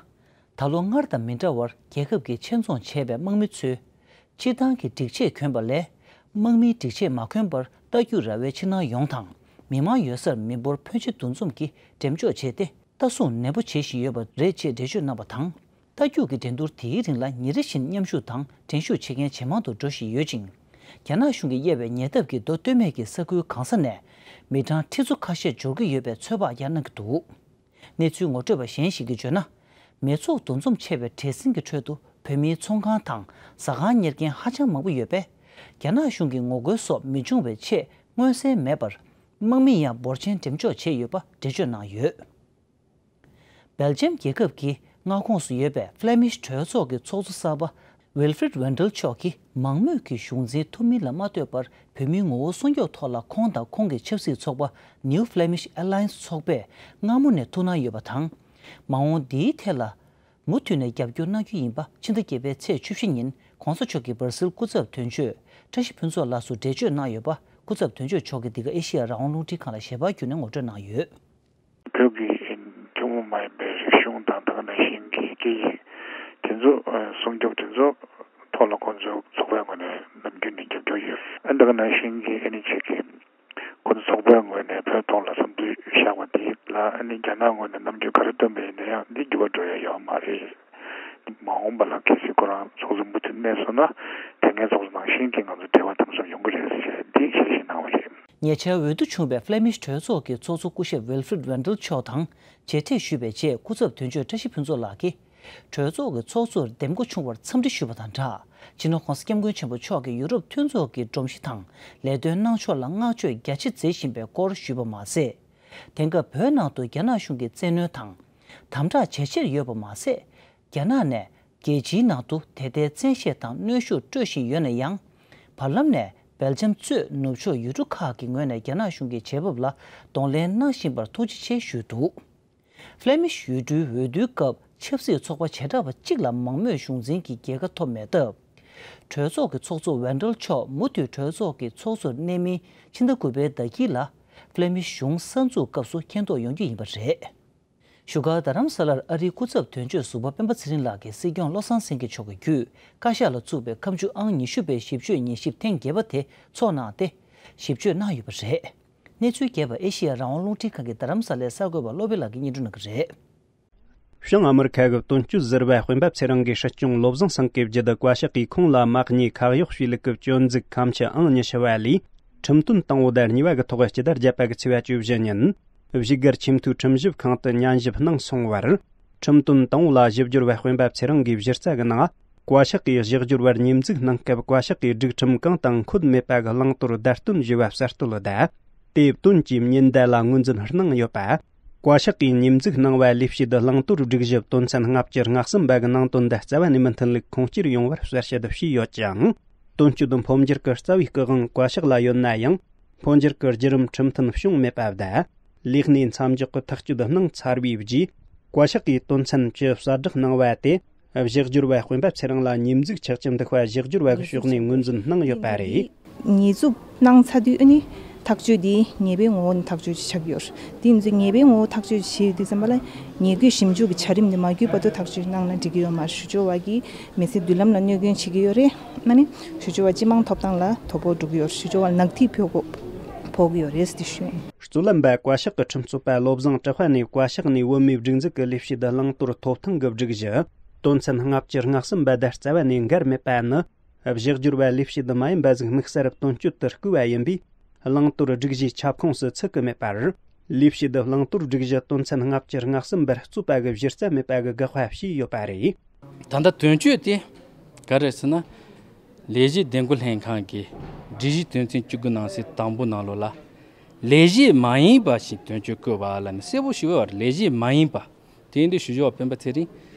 ད་ལོ་སྔར་དང་མི་འདྲ་བར་རྒྱལ་ཁབ་ཀྱི་ཆེད་འཛོམས་བྱས་པའི་དམག་མི་ཚོས། སྤྱིར་བཏང་གི་སྒྲིག་ཆས་གྱོན་པ་ལས། དམག་མིའི་སྒྲིག་ཆས་མ་གྱོན་པར་རྟ་རྒྱུག་ར་བའི་ཕྱི་ནང་ཡོངས་དང་། མི་མང་ཡོད་སར་མི་འབོར་ཕོན་ཆེ་འདུ་འཛོམས་ཀྱིས་འགྲེམས་འཇོག་བྱས་ཏེ། ལྟ་སྲུང་ནན་པོ་བྱེད་བཞིན་ཡོད་པ་རེད་ཅེས་འགྲེལ་བརྗོད་གནང་བ་དང་། རྟ་རྒྱུག་གི་འགྲན་བསྡུར་དེའི་རིང་ལ་ཉིན་རེ་བཞིན་མཉམ་ཞུགས་དང་འགྲན་ཞུགས་བྱེད་མཁན་ཇེ་མང་དུ་འགྲོ་བཞིན་ཡོད་ཅིང་། རྒྱ་ནག་གཞུང་གིས་དབྱེ་བའི་ཉེ་འདབས་ཀྱི་མདོ་སྟོད་སྨད་ཀྱི་ས་ཁུལ་གང་ས་ནས་མི་གྲངས་ཁྲི་ཚོ་ཁ་ཤས་འབྱོར་གྱི་ཡོད་པའི་ཚོད་དཔག་ཀྱང་གནང་གི་འདུག་གནས་ཚུལ་ངོ་སྤྲོད་པ་གཞན་ཞིག་གིས་བརྗོད་ན། མི་ཚོགས་འདུ་འཛོམས་ཆེ་བའི་བྲེལ་ཟིང་གི་ཁྲོད་དུ་བོད་མིའི་ཚོང་ཁང་དང་ཟ་ཁང་གཉེར་མཁན་ཧ་ཅང་མང་པོ་ཡོད་པས། རྒྱ་ནག་གཞུང་གི་ངོ་རྒོལ་སོགས་མི་འབྱུང་བའི་ཆེད་མངོན་གསལ་མེད་པར་དམག་མི་ཡང་འབོར་ཆེན་འགྲེམས་འཇོག་བྱས་ཡོད་པ་འགྲེལ་བརྗོད་གནང་ཡོད། སྦེལ་ཇམ་རྒྱལ་ཁབ་ཀྱི་མངའ་ཁོངས་སུ་ཡོད་པའི་ཧྥ་ལེ་མིཤ་གྲོས་ཚོགས་ཀྱི་ཚོགས་གཙོ་གསར་པ་ཝིལ་ཧྥི་རིད་ཝན་ཌལ་མཆོག་གིས་མང་མོས་ཀྱི་གཞུང་འཛིན་ཐུབ་མིན་ལ་མ་ལྟོས་པར་བོད་མིའི་ངོ་བོ་སྲུང་སྐྱོབ་ཐོག་ལ་ཁོང་དང་ཁོང་གི་ཆབ་སྲིད་ཚོགས་པ་New Flemish Alliance ཚོགས་པས་སྔ་མོ་ནས་ཐུགས་སྣང་ཡོད་པ་དང་། མ་འོངས་འདིའི་ཐད་ལ་མུ་མཐུད་ནས་རྒྱབ་སྐྱོར་གནང་རྒྱུ་ཡིན་པ་ཕྱི་ཟླ་བརྒྱད་པའི་ཚེས་བཅུ་བཞི་ཉིན་གོང་ས་མཆོག་གིས་སྦར་སིལ་སྐུ་ཚབ་དོན་གཅོད་བཀྲ་ཤིས་ཕུན་ཚོགས་ལགས་སུ་འགྲེལ་བརྗོད་གནང་ཡོད་པ་སྐུ་ཚབ་དོན་གཅོད་མཆོག་གིས་འདི་ག་ཨེ་ཤེ་ཡ་རང་དབང་རླུང་འཕྲིན་ཁང་ལ་ཞལ་པར་བརྒྱུད་ནས་ངོ་སྤྲོད་གནང་ཡོད། བོད་ཀྱི་ཐུན་མོང་མ་ཡིན་པའི་རིག་གཞུང་དང་དེ་ག་ནང་བཞིན་གྱི་སྐད་ཡིག་དེ་ཚོ་སྲུང་སྐྱོབ་དེ་ཚོ་ཐོག་ལ་ཁོང་ཚོ་ཚོགས་པའི་ངོས་ནས་ནམ་རྒྱུན་ནས་རྒྱབ་སྐྱོར་ཡོད། ཨ་དེ་ག་ནང་བཞིན་གྱི་ཨ་ནི་ཅིག་གི་ཁོང་ཚོ་ཚོགས་པའི་ངོས་ནས་བོད་ཐོག་ལ་བསམ་ཚུལ་བཞག་པ་དེ་ལ་ཨ་ནི་རྒྱ་ནག་ངོས་ནས་རྣམ་འགྱུར་ག་རེ་སྟོན་པ་ཡིན་ན་ཡང་འདི་འགྱུར་བ་འགྲོ་ཡ་ཡོད་མ་རེད། མ་འོངས་པ་ལ་གལ་སྲིད་ཁོ་རང་ཚོགས་གཙོ་མུ་མཐུད་གནས་སོང་ན་དེ་སྔའི་ཚོགས་གཙོ་ནང་བཞིན་གྱི་ང་ཚོ་འབྲེལ་བ་དམ་ཟབ་ཡོང་གི་རེད་ཟེར་འདི་ཞལ་བཞེས་གནང་བ་རེད། ཉེ་ཆར་འོས་བསྡུ་བྱུང་བའི་ཧྥ་ལེ་མིཤ་གྲོས་ཚོགས་ཀྱི་ཚོགས་གཙོ་སྐུ་ཞབས་ཝིལ་ཧྥི་རིད་ཝན་ཌལ་མཆོག་དང་མཇལ་འཕྲད་ཞུས་པའི་རྗེས་སྐུ་ཚབ་དོན་གཅོད་བཀྲ་ཤིས་ཕུན་ཚོགས་ལགས་ཀྱིས་གྲོས་ཚོགས་ཀྱི་ཚོགས་གཙོར་འདེམས་བསྐོ་བྱུང་བར་འཚམས་འདྲི་ཞུས་པ་དང་སྦྲགས། སྤྱི་ནོར་༧གོང་ས་༧སྐྱབས་མགོན་ཆེན་པོ་མཆོག་གིས་ཡུ་རོབ་མཐུན་ཚོགས་ཀྱི་སྒྲོམ་གཞི་དང་ལས་དོན་གནང་ཕྱོགས་ལ་བསྔགས་བརྗོད་རྒྱ་ཆེ་མཛད་བཞིན་པའི་སྐོར་ཞུས་པ་མ་ཟད། དེང་སྐབས་བོད་ནང་དུ་རྒྱ་ནག་གཞུང་གི་བཙན་གནོན་དང་། དམ་དྲག་ཇེ་ཆེར་ཡོད་པ་མ་ཟད། རྒྱ་ནག་ནས་རྒྱལ་སྤྱིའི་ནང་དུ་དེ་ལྟའི་བཙན་ཤེད་དང་གནོན་ཤུགས་སྤྲོད་བཞིན་ཡོད་ན་ཡང་། བར་ལམ་ནས་སྦེལ་ཇམ་གཙོས་ནུབ་ཕྱོགས་ཡུལ་གྲུ་ཁག་གི་ངོས་ནས་རྒྱ་ནག་གཞུང་གི་བྱེད་བབ་ལ་གདོང་ལེན་གནང་བཞིན་པར་ཐུགས་རྗེ་ཆེ་ཞུས་འདུག་ཧྥ་ལེ་མིཤ་ཡུལ་གྲུའི་འོས་བསྡུའི་སྐབས་ཆབ་སྲིད་ཚོགས་པ་བྱེ་བྲག་པ་གཅིག་ལ་མང་མོས་གཞུང་འཛིན་གྱི་རྒྱལ་ཁ་ཐོབ་མེད་སྟབས། གྲོས་ཚོགས་ཀྱི་ཚོགས་གཙོ་ཝན་ཌལ་མཆོག་མུ་མཐུད་གྲོས་ཚོགས་ཀྱི་ཚོགས་གཙོར་གནས་མིན་ཕྱི་ཟླ་དགུ་པའི་ཟླ་དཀྱིལ་ལ་ཧྥ་ལེ་མིཤ་གཞུང་གསར་འཛུགས་སྐབས་སུ་མཁྱེན་རྟོགས་ཡོང་རྒྱུ་ཡིན་པ་རེད། བཞུགས་སྒར་རྡ་རམ་ས་ལར་ཨ་རིའི་སྐུ་ཚབ་དོན་གཅོད་ཟུར་པ་སྤེན་པ་ཚེ་རིང་ལགས་ཀྱིས་སྲིད་སྐྱོང་བློ་བཟང་སེང་གེ་མཆོག་གི་བརྒྱུད་བཀའ་ཤག་ལ་བཙུགས་པའི་ཁ་མཆུ་ཨང་ཉི་ཤུ་པའི་ཞིབ་དཔྱོད་ཉན་ཞིབ་ཐེངས་བརྒྱད་པ་དེ་ཚོགས་གནང་སྟེ་ཞིབ་དཔྱོད་གནང་ཡོད་པ་རེད། གནས་ཚུལ་རྒྱས་པ་ཨེ་ཤེ་ཡ་རང་དབང་རླུང་འཕྲིན་ཁང་གི་རྡ་རམ་ས་ལའི་གསར་འགོད་པ་བློ་བྷེ་ལགས་ཀྱིས་སྙན་སྒྲོན་གནང་གི་རེད། བྱང་ཨ་མི་རི་ཁ་གི་དོན་གཅོད་ཟུར་པ་སྤེན་པ་ཚེ་རིང་གིས་སྲིད་སྐྱོང་བློ་བཟང་སེང་གེ་བརྒྱུད་བཀའ་ཤག་གིས་ཁོང་ལ་དམག་གཉིས་ཁག་གཡོག་བྱས་ལུགས་ཀྱི་སྐྱོན་འཛུགས་ཁ་མཆུ་ཨང་ཉི་ཤུ་པ་ལས་ཁྲིམས་དོན་དང་པོ་དང་གཉིས་པ་གི་ཐོག་སྤྱི་ཟླ་བརྒྱད་པ་གི་ཚེས་པ་བཅུ་བཞི་ཉིན་བཞུགས་སྒར་ཆེས་མཐོའི་ཁྲིམས་ཞིབ་ཁང་དུ་ཉན་ཞིབ་གནང་སོང་བར། ཁྲིམས་དོན་དང་པོ་ལ་ཞིབ་སྦྱོར་བ་སྤེན་པ་ཚེ་རིང་གིས་གཞི་རྩ་གི་ནང་བཀའ་ཤག་གིས་ཞིབ་སྦྱོར་བར་ཉིན་འཛུགས་གནང་སྐབས་བཀའ་ཤག་གིས་སྒྲིག་ཁྲིམས་གང་དང་འཁོད་མེད་པ་གི་བླང་དོར་བརྡ་སྟོན་ཞུས་པ་གསར་གཏོད་དང་། དེ་བཏོན་གྱི་ཉེན་བརྡ་ལ་ངོས་འཛིན་གནང་ཡོད་པ། བཀའ་ཤག་གིས་ཉིན་འཛུགས་གནང་བའི་ལས་བྱེད་བླང་དོར་སྒྲིག་གཞི་དོན་ཚན་ལྔ་བཅུ་ང་གསུམ་པ་གི་ནང་དོན་དང་རྩ་བ་ནས་མི་མཐུན་ལུགས་ཁུངས་སྐྱེལ་ཡོང་བར་གསལ་བཤད་བྱས་ཡོད་ཀྱང་། དོན་གཅོད་འཕོ་འགྱུར་གྱི་རྩ་བའི་སྐུ་དབང་བཀའ་ཤག་ལ་ཡོད་ན་ཡང་། འཕོ་འགྱུར་གྱི་བརྒྱུད་རིམ་ཁྲིམས་མཐུན་བྱུང་མེད་པ་དང་། ལས་གནས་མཚམས་འཇོག་གི་ཐག་གཅོད་གནང་ཚར་བའི་རྗེས། བཀའ་ཤག་གིས་དོན་ཚན་བཅུ་གསལ་བསྒྲགས་གནང་བ་དེ། གཞི་སྒྱུར་བ་སྤེན་པ་ཚེ་རིང་ལ་ཉིན་འཛུགས་ཆགས་ཀྱི་འདུག་པ་གཞི་སྒྱུར་བ་གི་ཕྱོགས་ནས་ངོས་འཛིན་གནང་ཡོད་པ་རེད། ཉེས་འཛུགས་གནང་ཚར་དུས་ཨ་ནི་ཐག་གཅོད་འདི་ཉེས་པའི་ངོ་བོ་ནས་ཐག་གཅོད་ཆགས་ཡོད་རེད། དེ་ཡིན་ཙང་ཉེས་པའི་ངོ་བོ་ཐག་གཅོད་བྱེད་ཡོད་དུས་ཙམ་པ་ལ་ཉེས་སྐྱོན་ཞིབ་འཇུག་གི་བྱ་རིམ་འདི་མ་བརྒྱུད་བར་དུ་ཐག་གཅོད་གནང་ན་འགྲིག་གི་ཡོད་མ་རེད། ཞུ་སྦྱོར་བ་གིས་མི་ཚེ་མདུན་ལམ་ལ་གནོད་སྐྱོན་བྱེད་ཀྱི་ཡོད་རེད། ཨ་ནི་ཞུ་སྦྱོར་བ་སྤྱི་དམངས་ཐོབ་ཐང་ལ་དོ་ཕོག་འགྲོ་གི་ཡོད་རེད། ཞུ་སྦྱོར་བ་ལ་ནག་ཐིག་ཕོག་གོ་ཕོག་གི་ཡོད་རེད་ཟེར་ཞུ་ཡིན། གཙུག་ལག་པ་བཀའ་ཤག་གི་ཁྲིམས་རྩོད་པ་བློ་བཟང་གྲགས་པ་ནས་བཀའ་ཤག་ནས་བོད་མིའི་སྒྲིག་འཛུགས་ཀྱི་ལས་བྱེད་བླང་དོར་ཐོབ་ཐང་གི་སྒྲིག་གཞི་དོན་ཚན་ལྔ་བཅུ་ང་གསུམ་པ་དང་རྩ་བ་ནས་འགལ་མེད་པ་ནི། གཞི་སྒྱུར་བ་ལས་བྱེད་མ་ཡིན་པ་ཟིག་དམིགས་བསལ་དོན་གཅོད་དུ་བསྐོས་པ་ཡིན་པས། བླང་དོར་སྒྲིག་གཞིའི་ཁྱབ་ཁོངས་སུ་ཚུད་ཀྱི་མེད་པར། ལས་བྱེད་བླང་དོར་སྒྲིག་གཞི་དོན་ཚན་ལྔ་བཅུ་ང་གསུམ་པར་རྩོད་པ་གི་གཞི་རྩ་མེད་པ་གི་དགག་པ་བྱས་ཡོད་པ་རེད། ད་ལྟ་དོན་གཅོད་དེ་ག་རེ་ཟེར་ན། ལས་བྱེད་བདེ་འགོད་ལྷན་ཁང་གི་སྒྲིག་གཞི་དོན་ཚན་བཅུ་དགུ་ནང་གསེས་དང་པོ་ནང་ལོགས་ལ། ལས་བྱེད་མ་ཡིན་པ་ཞིག་དོན་གཅོད་བསྐོས་པ་ལ་ནི་གསལ་པོ་ཞུ་བ་ལས་བྱེད་མ་ཡིན་པ། དེ་ཡིན་དུས་ཞུ་སྦྱོར་བ་སྤེན་པ་ཚེ་རིང་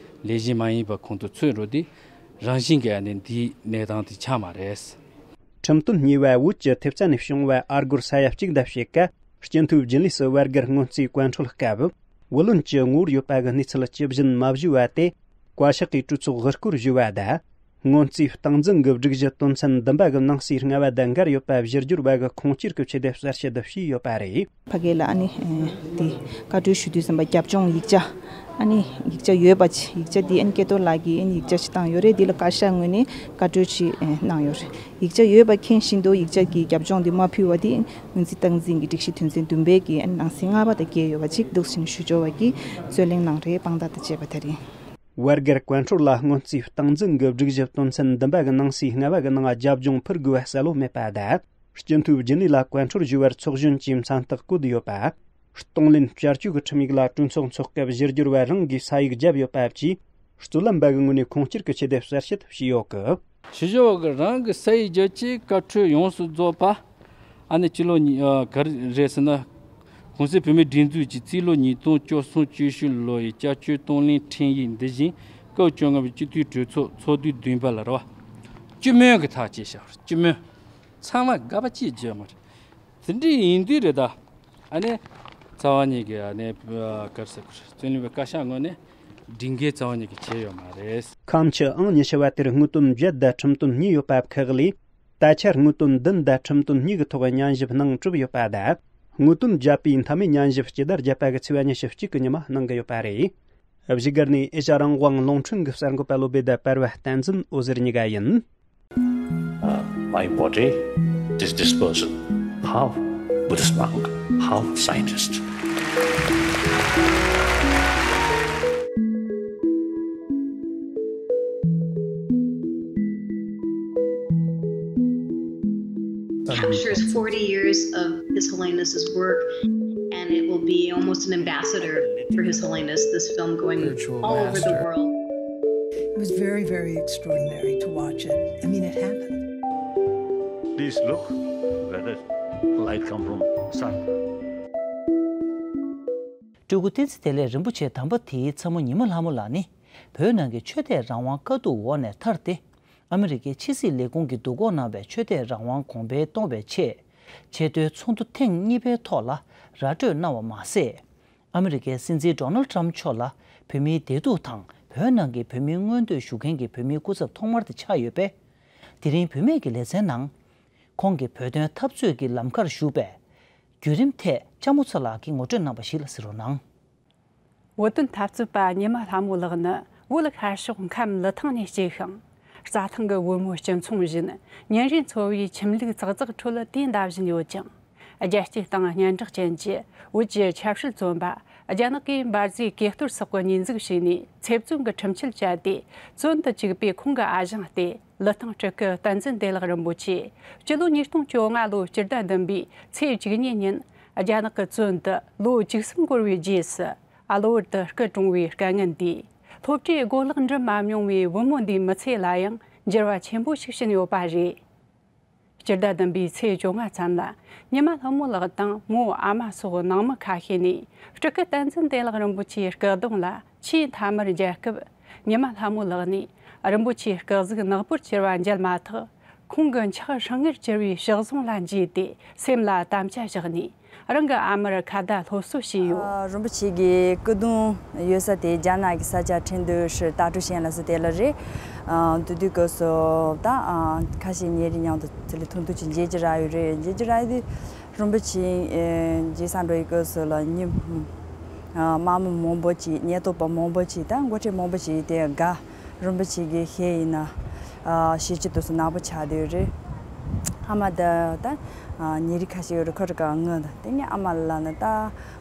ལས་བྱེད་མ་ཡིན་པ་ཁོང་དུ་ཚུད་འགྲོ་དུས་རང་བཞིན་གྱིས་ཨ་ནི་འདིའི་གནས་སྟངས་དེ་ཆགས་མ་རེད། ཁྲིམས་དོན་གཉིས་པ་བོད་ཀྱི་ཐེབས་རྩ་ནས་བྱུང་བའི་ཨ་སྒོར་ས་ཡ་གཅིག་དང་ཕྱེད་ཀ་སྤྱི་འཐུས་རྒྱུན་ལས་སུ་བར་བརྒལ་སྔོན་རྩིས་གོང་འཕྲོད་སྐབས། བུ་ལོན་གྱི་ངོ་བོར་ཡོད་པ་གི་གནས་ཚུལ་ཇི་བཞིན་མ་ཞུས་པ་དེ། བཀའ་ཤག་གིས་གྲོས་ཚོགས་དབུ་སྐོར་ཞུས་པ་དང་། སྔོན་རྩིས་སྟངས་འཛིན་གྱི་སྒྲིག་གཞི་དོན་ཚན་བདུན་པ་གི་ནང་གསེས་ལྔ་པ་དང་འགལ་ཡོད་པ་གཞི་སྒྱུར་བ་གི་ཁུངས་སྐྱེལ་གྱི་ཆེད་དུ་གསལ་བཤད་བྱས་ཡོད་པ་རེད། ཕ་གི་ལ་ཨ་ནི་དེ་བཀའ་འཁྲོལ་ཞུ་དུས་ཙམ་པ་རྒྱབ་ལྗོངས་ཡིག་ཆ་ཨ་ནི་ཡིག་ཆ་ཡོད་པ་ཅིག་ཡིག་ཆ་དེ་ཨ་ནི་སྐལ་རྡོར་ལགས་ཀྱིས་ཨ་ནི་ཡིག་ཆ་ཞིག་བཏང་ཡོད་རེད། དེ་ལ་བཀའ་ཤག་ངོས་ནས་བཀའ་འཁྲོལ་ཅིག་གནང་ཡོད་རེད། ཡིག་ཆ་ཡོད་པ་མཁྱེན་བཞིན་དུ་ཡིག་ཆ་གི་རྒྱབ་ལྗོངས་དེ་མ་ཕུལ་བ་དེ་སྔོན་རྩིས་སྟངས་འཛིན་གྱི་སྒྲིག་གཞི་དོན་ཚན་བདུན་པའི་གི་ཨ་ནི་ནང་གསེས་ལྔ་པ་དང་འགལ་ཡོད་པ་ཅིག་འདུག་ཟེར་ནས་ཞུ་སྦྱོར་བ་གིས་རྩོད་གླེང་གནང་རེད། དཔང་རྟགས་དང་བཅས་པ་དེ་རེད། བར་བརྒལ་གོང་འཕྲོད་ལ་སྔོན་རྩིས་སྟངས་འཛིན་གྱི་སྒྲིག་གཞི་དོན་ཚན་བདུན་པ་གི་ནང་གསེས་ལྔ་པ་གི་ནང་རྒྱབ་ལྗོངས་ཕུལ་དགོས་པ་གསལ་པོ་མེད་པ་དང་། སྤྱི་འཐུས་རྒྱུན་ལས་ལ་གོང་འཕྲོད་ཞུ་བར་ཚོགས་གཞོན་གྱི་མཚན་རྟགས་བཀོད་ཡོད་པ། གཏོང་ལེན་བསྐྱར་བཅོས་ཀྱི་ཁྲིམས་ཡིག་ལ་གྲོས་ཚོགས་འཚོགས་སྐབས་གཞི་སྒྱུར་བ་རང་གིས་ས་ཡིག་བརྒྱབ་ཡོད་པ་བཅས། རྩོད་ལམ་པ་གི་ངོས་ནས་ཁུངས་སྐྱེལ་གྱི་ཆེད་དུ་གསལ་བཤད་བྱས་ཡོད་གི། ཞི་ཞོ་བ་གི་རང་གི་ས་ཡིག་བརྒྱུད་ཀྱི་བཀའ་འཁྲོལ་ཡོངས་སུ་རྫོགས་པ། ཨ་ནི་སྤྱི་ལོ་ཉིས་ཨ་ག་རེ་རེད་ཟེར་ན། གོང་ས་བོད་མིའི་སྒྲིག་འཛུགས་ཀྱི་རྩིས་ལོ་ཉིས་སྟོང་བཅུ་གསུམ་བཅུ་བཞི་ལོ་ཡི་བསྐྱར་བཅོས་གཏོང་ལེན་འཕྲིན་ཡིག་འདི་བཞིན་སྐབས་བཅོ་ལྔ་པའི་སྤྱི་འཐུས་གྲོས་ཚོགས་ཚོགས་དུས་བདུན་པ་ལ་རེད་བ། བཅུ་སྨོན་གྱི་ཐག་བཅད་བཞག་སྤྱི་སྨོན། ཚང་མ་དགའ་པ་སྐྱིད་བརྗོད་མ་རེད། དེ་འདྲ་ཡིན་དུས་རེད་ད། ཨ་ནི། རྩ་བ་ཉིད་ཀྱི་ཨ་ནི་ག་རེ་ཟེར་དགོས་རེད། རྩོད་ལེན་པའི་བཀའ་ཤག་ངོས་ནས་སྒྲིག་འགལ་རྩ་བ་ཉིད་ཀྱི་བྱས་ཡོད་མ་རེད། ཁམས་ཀྱི་ཨང་ཉི་ཤུ་བ་དེར་དངོས་དོན་བརྒྱད་དང་ཁྲིམས་དོན་གཉིས་ཡོད་པ་ཁག་ལས། ད་ཆར་དངོས་དོན་བདུན་དང་ཁྲིམས་དོན་གཉིས་ཀྱི་ཐོག་སྙན་ཞུ་གནང་གྲུབ་ཡོད་པ་དང་། དངོས་དོན་བརྒྱད་པའི་མཐའ་མའི་སྙན་ཞུ་སྤྱི་ཟླ་བརྒྱད་པ་གི་ཚེས་པ་ཉི་ཤུ་གཅིག་གི་ཉི་མ་གནང་གི་ཡོད་པ་རེད། བཞུགས་སྒར་ནས་ཨེ་ཤ་རང་དབང་རླུང་འཕྲིན་གྱི་གསར་འགོད་པ་བློ་བདེ་དང་པར་བ་བསྟན་འཛིན་འོད་ཟེར་གཉིས་ཀ་ཡིན། Uh, my body, this dispersion, how Buddhist monk, how scientist. Captures forty years of His Holiness's work, and it will be almost an ambassador for His Holiness, this film going all over the world. It was very, very extraordinary to watch it. I mean, it happened. Please look whether light come from sun. སྤྲུལ་སྐུ་བསྟན་འཛིན་བདེ་ལེགས་རིན་པོ་ཆེ་དམ་པ་དེའི་ཚ་མོ་ཉི་མ་ལྷ་མོ་ལགས་ནི། བོད་ནང་གི་ཆོས་དད་རང་དབང་དཀའ་སྡུག་འོག་ནས་ཐར་ཏེ། ཨ་མི་རི་ཀའི་ཕྱི་སྲིད་ལས་ཁུངས་ཀྱིས་བསྡུ་སྐོང་གནང་བའི་ཆོས་དད་རང་དབང་གོང་འཕེལ་གཏོང་བའི་ཆེད། ཆེས་མཐོའི་ཚོགས་འདུ་ཐེངས་གཉིས་པའི་ཐོག་ལ་ར་སྤྲོད་གནང་བ་མ་ཟད། ཨ་མི་རི་ཀའི་སྲིད་འཛིན་ཌོ་ནལ་ཊམ་མཆོག་ལ་བོད་མིའི་བདེ་སྡུག་དང་བོད་ནང་གི་བོད་མིའི་མངོན་འདོད་ཞུ་མཁན་གྱི་བོད་མིའི་སྐུ་ཚབ་ཐོག་མར་དེ་ཆགས་ཡོད་པས། དེ་རིང་བུད་མེད་ཀྱི་ལེ་ཚན་ནང་། ཁོང་གིས་བོད་དོན་འཐབ་རྩོད་ཀྱི་ལམ་ཁར་ཞུགས་པའི་བརྒྱུད་རིམ་ཐད་ལྕམ་མོ་ཚ་ལགས་ཀྱིས་ངོ་སྤྲོད་གནང་བ་ཞིག་ལ་གཟིགས་རོགས་གནང་། བོད་དོན་འཐབ་རྩོད་པ་ཉི་མ་ལྷ་མོ་ལགས་ནི་བོད་ཤར་ཕྱོགས་ཁམས་ལི་ཐང་ནས་སྐྱེས་ཤིང་། རྩྭ་ཐང་གི་བུ་མོའི་སྤྱི་མཚུངས་བཞིན་ཉིན་རེའི་འཚོ་བའི་ཁྱིམ་ལུགས་ཙག་ཙག་ཁྲོད་དེ་འདའ་བཞིན་ཡོད་ཅིང་། རྒྱལ་སྤྱིའི་སྟེང་སྙན་གྲགས་ཅན་གྱི་བོད་ཀྱི་ཆབ་སྲིད་བཙོན་པ་རྒྱ་ནག་གིས་འབར་རྫས་གས་གཏོར་སོགས་ཀྱི་ཉེས་འཛུགས་བྱས་ནས་ཚེ་བཙོན་གྱི་ཁྲིམས་ཆད་བཅད་དེ་བཙོན་དུ་བཅུག་པའི་ཁོང་གི་ཨ་ཞང་སྟེ། ལི་ཐང་སྤྲུལ་སྐུ་བསྟན་འཛིན་བདེ་ལེགས་རིན་པོ་ཆེ་སྤྱི་ལོ་ཉིས་སྟོང་བཅོ་ལྔ་ལོའི་སྤྱི་ཟླ་བདུན་པའི་ཚེས་བཅུ་གཉིས་ཉིན་རྒྱ་ནག་གི་བཙོན་དུ་ལོ་བཅུ་གསུམ་འགོར་བའི་རྗེས་སུ་གློ་བུར་དུ་སྐུ་གྲོངས་བའི་དཀའ་ངལ་འདིས་སློབ་གྲྭའི་གོ་ལག་འགྲིམ་མ་མྱོང་བའི་བུ་མོ་འདིའི་མི་ཚེ་ལ་ཡང་འགྱུར་བ་ཆེན་པོ་ཞིག་ཕྱིན་ཡོད་པ་རེད། སྤྱི་ཟླ་བདུན་པའི་ཚེས་བཅོ་ལྔ་ཙམ་ལ་ཉི་མ་ལྷ་མོ་ལགས་དང་མོའི་ཨ་མ་སོགས་ནང་མི་ཁ་ཤས་ནས་སྤྲུལ་སྐུ་བསྟན་འཛིན་བདེ་ལེགས་རིན་པོ་ཆེའི་སྐུ་གདུང་ལ་ཆེས་མཐའ་མར་མཇལ་སྐབས། ཉི་མ་ལྷ་མོ་ལགས་ནས་རིན་པོ་ཆེའི་སྐུ་གཟུགས་ནག་པོར་གྱུར་བ་མཇལ་མ་ཐག་ཁོང་གི་འཁྱག་ཧྲང་ངེར་གྱུར་བའི་ཕྱག་ཟུང་ལ་མཇལ་ཏེ་སེམས་ལ་དམ་བཅའ་བཞག་ནས་རང་གི་ཨ་མར་ཁ་བརྡ་སློབ་གསོ་བྱས་ཡོད། ཨ། རིན་པོ་ཆེ་གི་སྐུ་གདུང་ཡོད་ས་དེ་རྒྱ་ནག་གི་ས་ཆ་ཁྲེང་ཏུའུ་ཧྲི་ཏ་ཀྲུའུ་ཞན་ལ་སུ་དེ་ལ་རེད། ཨ། དེ་དུས་སྐབས་སུ་ད་ཨ་ཁ་ཤས་ཉེ་རིང་མཉམ་དུ་དེ་ལ་ཐུང་ཐུང་ཅིག་མཇལ་གྱི་རག་ཡོད་རེད། མཇལ་གྱི་རག་ཡོད་དུས་རིན་པོ་ཆེ་ཨེ་མཇལ་ས་འགྲོ་ཡི་སྐབས་སུ་ལ་མི་ཨ་དམའ་མོ་མང་པོ་ཅིག་ཉེན་རྟོག་པ་མང་པོ་ཅིག་ད་འགོ་ཁྲིད་མང་པོ་ཅིག་དེ་དགའ། རིན་པོ་ཆེ་གི་ཤེས་ཡིན་ན། ཨ་ཤེས་ཀྱི་དུས་སུ་ནག་པོ་ཆགས་བསྡད་ཡོད་རེད། ཨ་མ་ད་ད་ཨ་ཉེ་རིང་ཁ་ཤས་ཡོད་རེད། ཁོ་རེ་ག་ངུ་ད་དེ་ངས་ཨ་མ་ལ་ལབ་ན་ད་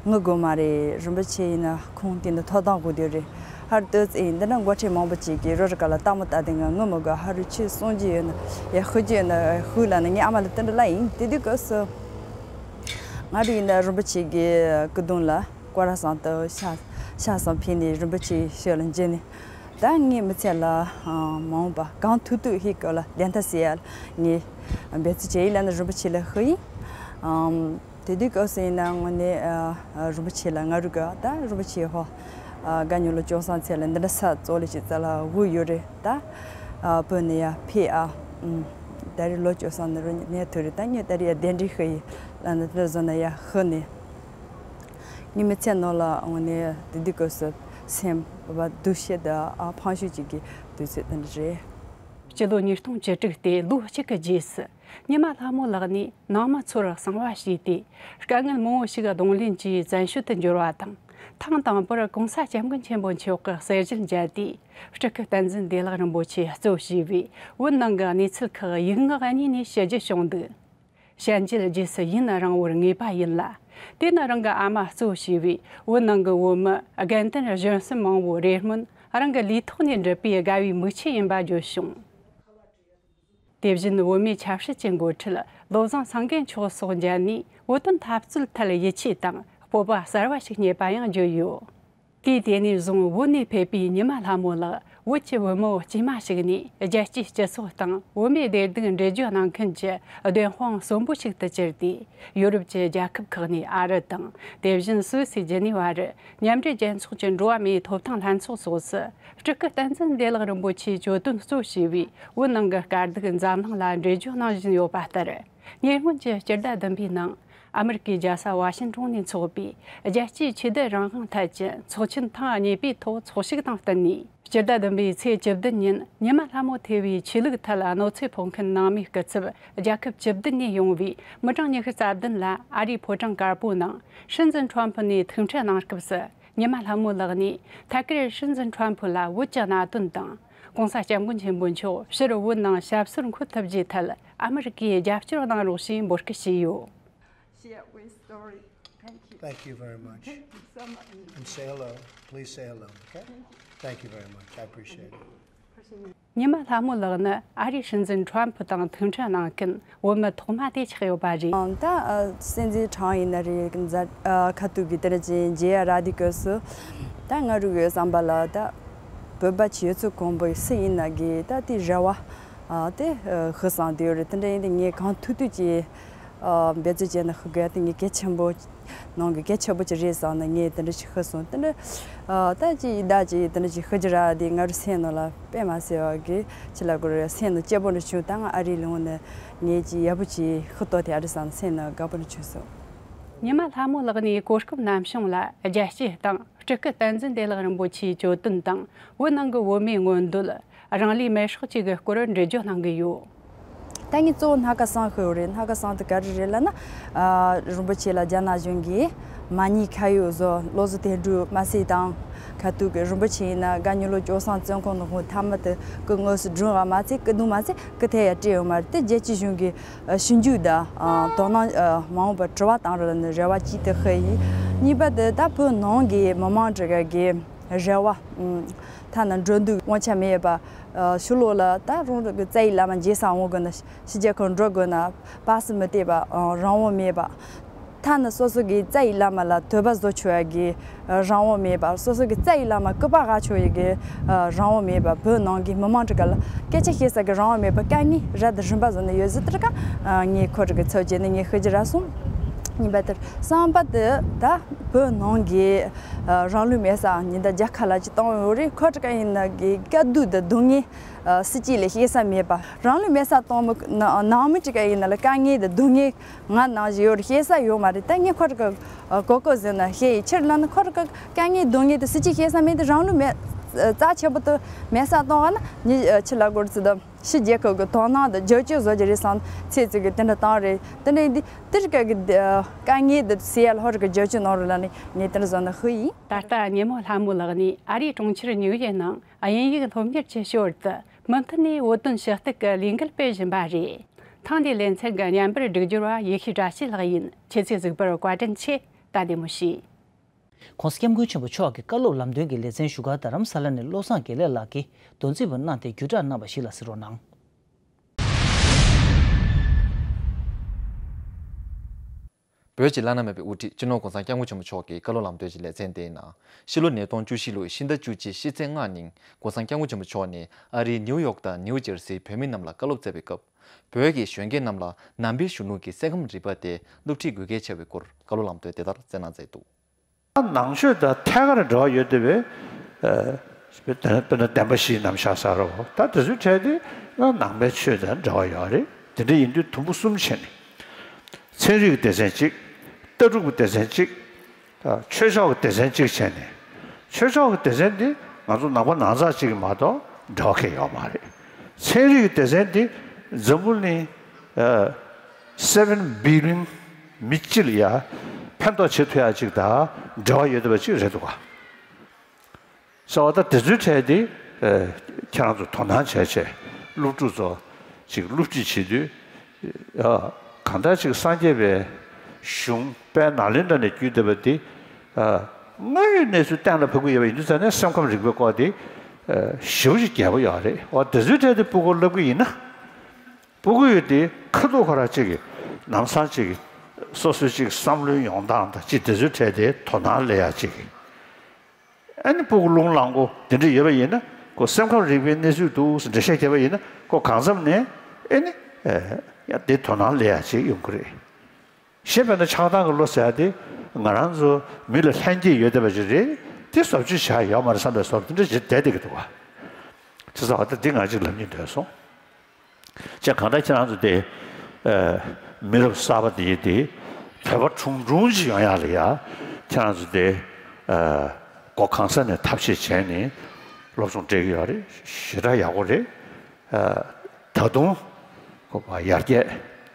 ངུ་དགོས་མ་རེད། རིན་པོ་ཆེ་ཡིན་ན་ཁོང་སྟེང་དུ་ཐོབ་ཐང་དགོས་བསྡད་ཡོད་རེད། ཧར་ལྟོས་ཙེ་ཡིན་འདི་ན་འགོ་ཁྲིད་མང་པོ་ཅིག་གིས་རོ་རེ་ག་ལ་ལྟད་མོ་ལྟ་དེ་ང་ངུ་མི་དགོས། ཧ་རུ་ཆོས་གསུང་རྒྱུ་ཡོད་ན་ཡ་ཤོད་རྒྱུ་ཡོད་ན་ཤོད་ལབ་ན་ངས་ཨ་མ་ལ་དེ་འདྲ་ལབ་ཡིན། དེ་དུས་སྐབས་སུ་ང་རུ་ཡིན་ན་རིན་པོ་ཆེ་གི་སྐུ་གདུང་ལ། སྐོར་ར་བཟང་དུ་ཤ་ཤ་བཟང་ཕུལ་ནས་རིན་པོ་ཆེའི་ཞབས་ལ་འཇལ་ནས། ད་ངའི་མི་ཚེ་ལ་མ་འོངས་པ་གང་ཐུབ་ཐུབ་ཧིག་གོ་ལ་བདེན་མཐའ་གསལ་ཡ་ངས་འབད་བརྩོན་བྱེད་ཡིན་ལབ་ནས་རིན་པོ་ཆེ་ལ་ཞུས་ཡིན། དེ་དུས་སྐབས་སུ་ཡིན་ན་དངོས་གནས་རིན་པོ་ཆེ་ལ་ང་རུ་ག་ད་རིན་པོ་ཆེ་ཧོ་དགའ་ཉོ་ལོ་བཅོ་བཟང་ཚེ་ལ་འདི་འདྲ་ས་གཙོ་ལས་ཅི་ཙ་ལ་དགོས་ཡོད་རེད། ད་བོད་ནས་ཡ་ཕེབས་ཨ། ད་རེས་ལོ་བཅོ་བཟང་ནི་རུ་ནས་ཐུག་རེད། ད་ངས་ད་རེས་ཡ་གདན་འདྲེན་ཞུས་ཡིན་ལབ་ནས་དེ་འདྲ་བཟོ་ན་ཡ་ཞུས་ནས། ངའི་མི་ཚེ་ནང་ལ་དངོས་གནས་དེ་དུས་སྐབས་སུ་སེམས་པ་སྡུག་ཤོས་དང་ཨ་ཕངས་ཤོས་ཅིག་གི་དུས་ཚོད་དེ་འདྲ་རེད། སྤྱི་ལོ་ཉིས་སྟོང་བཅུ་དྲུག་སྟེ་ལོ་གཅིག་གི་རྗེས་སུ་ཉི་མ་ལྷ་མོ་ལགས་ནས་ནང་མི་ཚོར་གསང་བ་བྱས་ཏེ་དཀའ་ངལ་མང་བོ་ཞིག་གདོང་ལེན་གྱིས་བཙན་བྱོལ་དུ་འབྱོར་བ་དང་། ཐེངས་དང་པོར་༸གོང་ས་༸སྐྱབས་མགོན་ཆེན་པོ་མཆོག་གི་གསེར་ཞུན་མཇལ་ཏེ་སྤྲུལ་སྐུ་བསྟན་འཛིན་བདེ་ལེགས་རིན་པོ་ཆེ་གཙོ་བྱས་པའི་བོད་ནང་གི་གནས་ཚུལ་ཁག་ཡིག་ངག་གཉིས་ནས་ཞིབ་རྒྱས་བྱུང་འདུག་བཤད་འགྱེད་རྗེས་སུ་ཡུན་རིང་བོར་ངེས་པ་ཡིན་ལ། དེ་ནི་རང་གི་ཨ་མ་གཙོ་བྱས་པའི་བོད་ནང་གི་བོད་མི་དགེ་འདུན་གཞོན་གསུམ་མང་བོ་རེ་སྨོན་རང་གི་ལུས་ཐོག་ནས་འགྲུབ་པའི་དགའ་བའི་མིག་ཆུ་ཡིན་པ་བརྗོད་བྱུང་། དེ་བཞིན་བོད་མིའི་ཆབ་སྲིད་ཀྱི་འགོ་ཁྲིད་བློ་བཟང་སེང་གེ་མཆོག་སོགས་མཇལ་ནས་བོད་དོན་འཐབ་རྩོད་ཐད་ཡིད་ཆེས་དང་སྤོབས་པ་གསར་བ་ཞིག་རྙེད་པ་ཡང་བརྗོད་ཡོད། དུས་དེ་ནས་བཟུང་བོད་ནས་ཕེབས་པའི་ཉི་མ་ལྷ་མོ་ལགས་ བོད་ཀྱི་བུ་མོ་སྐྱེས་མ་ཞིག་ནས་རྒྱལ་སྤྱིའི་སྤྱི་ཚོགས་སྟེང་བུད་མེད་བདེ་སྡུག་འགྲེལ་བརྗོད་གནང་མཁན་གྱི་བདེན་དཔང་གསོན་པོ་ཞིག་ཏུ་གྱུར་ཏེ། ཡོ་རོབ་ཀྱི་རྒྱལ་ཁབ་ཁག་ནས་ཨ་རི་དང་། དེ་བཞིན་སུད་སི་ཇི་ནི་ཝ་རུ་མཉམ་འབྲེལ་རྒྱལ་ཚོགས་ཀྱི་འགྲོ་བ་མིའི་ཐོབ་ཐང་ལྷན་ཚོགས་སོགས་སུ། སྤྲུལ་སྐུ་བསྟན་འཛིན་བདེ་ལེགས་རིན་པོ་ཆེའི་གྱོད་དོན་གཙོ་བྱས་པའི་བོད་ནང་གི་དཀའ་སྡུག་འཛམ་གླིང་ལ་འགྲེལ་བརྗོད་གནང་བཞིན་ཡོད་པ་ལྟར། ཉེ་སྔོན་གྱི་སྤྱི་ཟླ་བདུན་པའི་ནང་། ཨ་མི་རི་ཀའི་རྒྱལ་ས་ཝ་ཤིང་ཏོན་ནས་འཚོགས་པའི་རྒྱལ་སྤྱིའི་ཆོས་དད་རང་དབང་ཐད་ཀྱི་ཚོགས་ཆེན་ཐེངས་གཉིས་པའི་ཐོག་འཚོགས་ཞུགས་དང་བསྟུན་ནས། སྤྱི་ཟླ་བདུན་པའི་ཚེས་བཅུ་བདུན་ཉིན་ཉི་མ་ལྷ་མོ་ཐེ་བའི་ཆོས་ལུགས་ཐད་གནོད་འཚེ་ཕོག་མཁན་ནང་མིའི་སྐུ་ཚབ་རྒྱལ་ཁབ་བཅུ་བདུན་ནས་ཡོང་བའི་མི་གྲངས་ཉི་ཤུ་རྩ་བདུན་ལ་ཨ་རིའི་ཕོ་བྲང་དཀར་པོའི་ནང་སྲིད་འཛིན་ཁྲོམ་ཕུ་ནས་ཐུག་འཕྲད་གནང་སྐབས་སུ། ཉི་མ་ལྷ་མོའི་ལག་ནས་ཐད་ཀར་སྲིད་འཛིན་ཁྲོམ་ཕུ་ལ་བོད་ཀྱི་གནད་དོན་དང་། ྋགོང་ས་ྋསྐྱབས་མགོན་ཆེན་པོ་མཆོག་ཕྱིར་བོད་ནང་ཞབས་སོར་འཁོད་ཐུབ་རྒྱུའི་ཐད་ཨ་མི་རི་ཀས་རྒྱབ་སྐྱོར་གནང་རོགས་ཞེས་འབོད་སྐུལ་བྱས་ཡོད། Share with story. Thank you. Thank you very much. Thank you so much. And say hello. Please say hello, okay? Thank you very much. I appreciate it. ཉི་མ་ལྷ་མོ་ལགས་ནི་ཨ་རིའི་སྲིད་འཛིན་ཁྲོམ་ཕུ་དང་ཐུག་འཕྲད་གནང་མཁན་བོད་མི་ཐོག་མ་དེ་ཆགས་ཡོད་པ་རེད། ཨང་། ད་ཨ་སྲིད་འཛིན་ཁྲོམ་ཡིན་ན་རེད། ཛ་ཨ་ཁ་ཐུག་གི་དེ་འདྲ་ཅིག་མཇལ་ཡ་རག་དུས་སྐབས་སུ། ད་ང་རང་གི་བསམ་པ་ལ་ད་བོད་པ་ཆོས་ཚོགས་གོང་བུ་སུ་ཡིན་ན་གི་ད་དེ་རེ་བ་ཨ་དེ་ཨ་ཤི་སོང་དེ་ཡོད་རེད། དེ་འདྲ་ཡིན་དུས་ངས་གང་ཐུབ་ཐུབ་ཀྱིས་ཨ་འབད་བརྩོན་བྱས་ནས་ཤི་དགོས་ཡ་དེ་ངས་གལ་ཆེན་པོ། ནང་གི་གལ་ཆེ་པོ་ཅིག་རེད་བསམ་ནས་ངས་དེ་འདྲ་ཞིག་ཤི་སོང་། དེ་འདྲ་ཨ་ད་ཅིག་ཡི་དྭགས་ཅིག་དེ་འདྲ་ཞིག་ཤི་རྒྱུ་ར་དེ་ང་རང་སེམས་ནང་ལ་དཔེ་མ་སྲིད་པ་གི་ཅི་ལ་གོ་རེ་སེམས་ནང་སྐྱིད་པོ་འདྲ་བྱུང་། ད་ང་ཨ་རིའི་ལུང་ནས་ངས་ཅིག་ཡག་པོ་ཅིག་ཤི་ཐུབ་ཡ་རེད་བསམ་ནས་སེམས་ནང་དགའ་པོ་འདྲ་བྱུང་སོང་། ཉི་མ་ལྷ་མོ་ལགས་ནས་གོ་སྐབས་ནམ་བྱུང་ལ་རྒྱལ་སྤྱིའི་སྟེང་སྤྲུལ་སྐུ་བསྟན་འཛིན་བདེ་ལེགས་རིན་པོ་ཆེའི་གྱོད་དོན་དང་བོད་ནང་གི་བོད་མིའི་མངོན་འདོད། རང་ལུས་མེར་སྲེག་བཅས་ཀྱི་སྐོར་འགྲེལ་བརྗོད་གནང་གི་ཡོད། ད་ངས་གཙོ་བོ་སྣ་ཁ་གསུམ་ཤོད་རེད། སྣ་ཁ་གསུམ་དེ་ག་རེ་རེད་ལབ་ན། ཨ་རིན་པོ་ཆེ་ལ་རྒྱ་ནག་གཞུང་གིས་མ་ཉེས་ཁ་གཡོགས་བཟོ། བློ་བཟང་དོན་གྲུབ་མ་སྲིད་དང་། ཁ་ཐུག་གི་རིན་པོ་ཆེ་ཡིན་ན་ག་ཉོ་ལོ་ཅོ་སང་བཙོན་ཁང་ནང་ཧོ་ཐ་མ་དེ་སྐུ་དངོས་སུ་སྒྲུང་བ་མ་ཚད་སྐུ་གདུང་མ་ཚད་སྐུ་ཐལ་ཡ་སྤྲད་ཡོད་མ་རེད། དེ་རྒྱལ་སྤྱིའི་གཞུང་གི་ཞིབ་འཇུག་དང་དོ་སྣང་མ་འོངས་པར་དྲི་བ་བཏང་རོགས་ལབ་ནས་རེ་བ་ཅིག་དེ་ཤོད་ཡིན། གཉིས་པ་དེ་ད་བོད་ནང་གི་མི་མང་དེ་ག་གི་རེ་བ། ཐ་ན་འགྲོ་འདུག་དབང་ཆ་མེད་པ། ཕྱི་ལོགས་ལ་ད་རང་གི་རྩ་བའི་བླ་མ་མཇལ་ས་འོང་དགོས་ན། ཕྱི་རྒྱལ་ཁག་འགྲོ་དགོས་ན་པ་སི་མི་སྟེར་བ། རང་དབང་མེད་པ། ཐ་ན་སོ་སོ་གི་རྩ་བའི་བླ་མ་ལ་དད་པ་བཟོ་ཆོག་ཡ་གི་རང་དབང་མེད་པ། སོ་སོ་གི་རྩ་བའི་བླ་མ་སྐུ་པར་ཕབ་ཆོག་ཡ་གི་རང་དབང་མེད་པ། བོད་ནང་གི་མི་མང་དེ་ག་ལ་སྐད་ཆ་བཤད་ས་གི་རང་དབང་མེད་པ། དཀའ་ངལ་རབ་དང་རིམ་པ་བཟོ་ནས་ཡོད་ཟེར། དེ་ག་ངས་ཁོ་དེ་གི་ཚབ་བྱས་ནས་ངས་ཤོད་རྒྱུ་རག་སོང་། གཉིས་པ་དེ། གསུམ་པ་དེ་ད་བོད་ནང་གི་ཨ་རང་ལུས་མེར་སྲེག་ཉིན་ལྟར་བརྒྱ་ཁ་ལ་ཅིག་བཏང་ཡོད་རེད། ཁོ་དེ་ག་ཡིན་ན་གི་དཀའ་སྡུག་དང་སྡུག་བསྔལ་ཨ་སྲིད་སྤྱི་ལ་བཤད་ས་མེད་པ། རང་ལུས་མེར་སྲེག་བཏང་མི་ནང་མི་དེ་ག་ཡིན་ན་ལ་དཀའ་ངལ་དང་སྡུག་བསྔལ་ང་ནང་བཞིན་ཡོད་རེད། བཤད་ས་ཡོད་མ་རེད། ད་ངས་ཁོ་དེ་ག་གོ་གོ་ཟེར་ན་བཤད་ཡི་ཕྱིར་ལ་ནི་ཁོ་དེ་ག་དཀའ་ངལ་སྡུག་བསྔལ་དེ་སྲིད་སྤྱི་བཤད་ས་མེད་དེ། རང་ལུས་མེར་རྩ་ཆེན་པོ་དེ་མེར་སྲེག་བཏང་བ་ན་ཉི་ཕྱི་ལ་སྒོར་ཚུལ་དང་། ཕྱི་རྒྱལ་ཁབ་ཀྱི་དོ་སྣང་དང་རྒྱབ་སྐྱོར་བཟོ་རྒྱུ་རེད་བསམ་ཚེ་ཚད་ཀྱི་དེ་འདྲ་བཏང་རེད། དེ་འདྲ་ཡིན་དུས་དེར་སྐབས་ཀྱི་དཀའ་ངལ་འདི་སེལ་ཡ་ལ་ཧོར་གྱི་རྒྱབ་སྐྱོར་གནང་རོགས་ལབ་ནས་ངས་དེ་འདྲ་བཟོ་ན་ཧུ་ཡིན། ད་ལྟ་ཉི་མ་ལྷ་མོ་ལགས་ནས་ཨ་རིའི་གྲོང་ཁྱེར་ཉིའུ་ཡོག་ནང་དབྱིན་ཡིག་སློབ་གཉེར་གྱི་ཞོར་དུ་མུ་མཐུད་ནས་བོད་དོན་ཞུ་གཏུག་གི་ལས་འགུལ་སྤེལ་བཞིན་པ་རེད། ཐེངས་འདིའི་ལེ་ཚན་གྱི་བརྙན་པར་སྒྲིག་སྦྱོར་བ་ཡེ་ཤེས་བཀྲ་ཤིས་ལགས་ཡིན། ཁྱེད་ཚོས་གཟིགས་པར་བཀའ་དྲིན་ཆེ། ད་བདེ་མོ་བྱོས། ྋགོང་ས་ྋསྐྱབས་མགོན་ཆེན་པོ་མཆོག་གི་བཀའ་སློབ་ལམ་སྟོན་གྱི་ལེ་ཚན་བཞུགས་སྒར་རྡ་རམ་ས་ལ་ནས་བློ་བཟང་དགེ་ལེགས་ལགས་ཀྱིས་དོན་ཚན་པར་གནང་སྟེ་བརྒྱུད་བསྒྲགས་གནང་བ་ཞིག་ལ་གཟིགས་རོགས་གནང་། བོད་ཀྱི་བླ་ན་མེད་པའི་དབུ་ཁྲིད་སྤྱི་ནོར་ྋགོང་ས་ྋསྐྱབས་མགོན་ཆེན་པོ་མཆོག་གི་བཀའ་སློབ་ལམ་སྟོན་གྱི་ལེ་ཚན་དེའི་ནང་ཕྱི་ལོ་ཉིས་སྟོང་བཅུ་བཞི་ལོའི་ཕྱི་ཟླ་བཅུ་གཅིག་ཕྱི་ཚེས་ལྔ་ཉིན་ྋགོང་ས་ྋསྐྱབས་མགོན་ཆེན་པོ་མཆོག་ནས་ཨ་རིའི་ནིའུ་ཡོག་དང་ནིའུ་ཇར་སིའི་བོད་མི་རྣམས་ལ་བཀའ་སློབ་སྩལ་བའི་སྐབས། བོད་ཀྱི་གཞོན་སྐྱེས་རྣམས་ལ་ནང་པའི་གཞོན་ནུ་གི་སེམས་ཁམས་རིག་པ་དེ་སློབ་ཁྲིད་དགོས་གལ་ཆེ་བའི་སྐོར་བཀའ་སློབ་ལམ་སྟོན་དེ་ལྟར་སྩལ་གནང་མཛད་འདུག། ནང་ཆོས་དང་ཐད་ཀར་འབྲེལ་བ་ཡོད་བསྡད་པའི་ཨ་དཔེར་ན་བདེན་པ་བཞིའི་རྣམ་གཞག་ཟེར་རོ། ད་དེ་ཚོའི་གྲས་དེ་ནང་པའི་ཆོས་དང་འབྲེལ་བ་ཡོད་རེད། དེ་འདྲ་ཡིན་དུས་དུམ་བུ་གསུམ་བྱས་ནས། ཚན་རིག་གི་སྡེ་ཚན་གཅིག། ལྟ་གྲུབ་ཀྱི་སྡེ་ཚན་གཅིག། ཆོས་ཕྱོགས་ཀྱི་སྡེ་ཚན་གཅིག་བྱས་ནས། ཆོས་ཕྱོགས་ཀྱི་སྡེ་ཚན་འདི་ང་ཚོ་ནང་པ་ནང་ཚགས་གཅིག་གི་མ་གཏོགས་འབྲེལ་བ་གང་ཡང་ཡོད་མ་རེད། ཚན་རིག་གི་སྡེ་ཚན་འདི་འཛམ་བུ་གླིང་seven billion མི་སྤྱི་ལ་ཡ་ཕན་ཐོགས་བྱེད་ཐུབ་ཡ་གཅིག་དང་འབྲེལ་བ་ཡོད་བསྡད་པ་གཅིག་རེད་འདུག་ག། ས་བ་ད་དེ་ཚོའི་གྲས་དེ་ཁྱེད་རང་ཚོ་དོ་སྣང་བྱས་བྱས་སློབ་ཕྲུག་ཚོ་ཅིག་སློབ་ཁྲིད་བྱེད་དུས། གང་ལྟར་ཅིག་སངས་རྒྱས་པའི་གཞུང་དཔལ་ནཱ་ལེནྡྲ་ནས་བརྒྱུད་བསྡད་པ་འདི་དངོས་ཡོད་གནས་ཚུལ་གཏན་ལ་ཕབ་ཀྱི་ཡོད་པ་ཡིན་དུས་ཙང་ནས་སེམས་ཁམས་རིག་པའི་སྐོར་དེ་ཞེ་པོ་ཅིག་རྒྱས་པོ་ཡོད་རེད། འོ་དེ་ཚོའི་གྲས་དེ་སྤུ་གུར་བསླབ་ཀྱི་ཡིན་ན། སྤུ་གུ་ཡོད་དེ་ཁ་ཐུག་ཁོ་རང་ཅིག་གི་ལམ་སང་ཅིག་གི་སོ་སོའི་ཅིག་བསམ་བློའི་ཡོང་སྟངས་དང་ཅིག་དེ་ཚོའི་གྲས་དེ་དོ་སྣང་སླེབས་ཡ་ཅིག་གི། ཨ་ནི་སྤུ་གུ་རླུང་ལངས་གོ་དེ་འདྲ་ཡོད་པ་ཡིན་ན། ཁོ་སེམས་ཁམས་རིག་པའི་གནས་ཚུལ་འདུག་ཟེར་འགྲེལ་བཤད་བརྒྱབ་པ་ཡིན་ན་ཁོ་གང་འཚམ་ནས་ཨེ་ནི་ཡ་དེ་དོ་སྣང་སླེབས་ཡ་ཅིག་ཡོང་གི་རེད། གཞན་དཔེར་ན་ཆགས་སྡང་གི་བློ་ཟེར་ཡ་དེ་ང་རང་ཚོ་མི་ལ་ལྷན་སྐྱེས་ཡོད་བསྡད་པ་ཅིག་རེད། དེ་བཟོ་བཅོས་བྱ་ཡ་ཡོད་མ་རེད་བསམ་པའི་བཟོ་འདྲ་ཅིག་བསྡད་བསྡད་ཀྱི་འདུག་ག་བྱས་ཙང་ད་འདི་ང་ཅིག་ལབ་སྙིང་འདོད་སོང་། ཅེས་གང་ལྟར་ཁྱེད་རང་ཚོ་དེ་ཨ་མི་རབས་གསར་པ་དེ་དེ་བོད་པ་གྲུང་གྲུང་ཅིག་ཡོང་ཡག་ལ་ཡ་ཁྱེད་རང་ཚོ་དེ་ཨ་སྒོ་གང་ས་ནས་ཐབས་ཤེས་བྱས་ནས་སློབ་སྦྱོང་སྤྲད་ཀྱི་ཡོད་རེད། ཞེ་དྲག་ཡག་པོ་རེད། ཨ་ད་དུང་ཁོ་པ་ཡར་རྒྱས་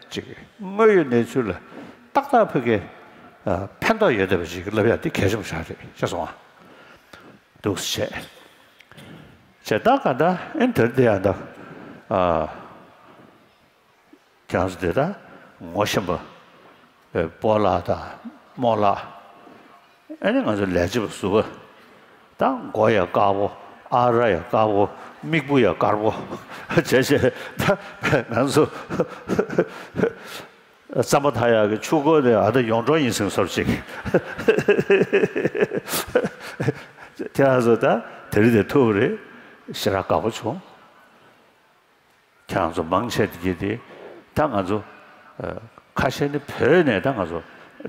ཅིག་དངོས་ཡོད་གནས་ཚུལ་ལ་ཏག་ཏག་ཕ་གི་ཨ་ཕན་ཐོགས་ཡོད་བསྡད་པ་ཅིག་ལབ་ཡ་དེ་གལ་ཆེན་པོ་ཞིག་རེད་ཤེས་སོང་ཨ། འདུག་སེ་བྱས། བྱས་ད་ག་ད་ཨེ་འདིར་དེ་ཡང་ད་ཨ་ཁྱེད་རང་ཚོ་དེ་ད་ངོ་ཤེས་པ་སྤོ་ལགས་དང་རྨོ་ལགས་ཨེ་ནི་ང་ཚོ་ལས་བྱེད་པ་ཟུར་པ་ད་མགོ་ཡ་དཀར་པོ་ཨ་ར་ཡ་དཀར་པོ་མིག་བུ་ཡ་དཀར་པོ་བྱས་བྱས་ད་ང་ཚོ་རྩམ་པ་འཐག་ཡག་གི་ཆུ་འཁོར་དེ་ཨ་ད་ཡོངས་གྲོགས་ཡིན་ཟིན་སོར་ཅིག་ཁྱེད་རང་ཚོ་ད་དེ་རིང་དེ་ཐུག་རེད་ཞེ་དྲག་དགའ་པོ་བྱུང་། ཁྱེད་རང་ཚོ་མང་ཆེ་དེ་གྱིས་དེ་ད་ང་ཚོ་ཁ་ཤས་ནི་བོད་ནས་ད་ང་ཚོ་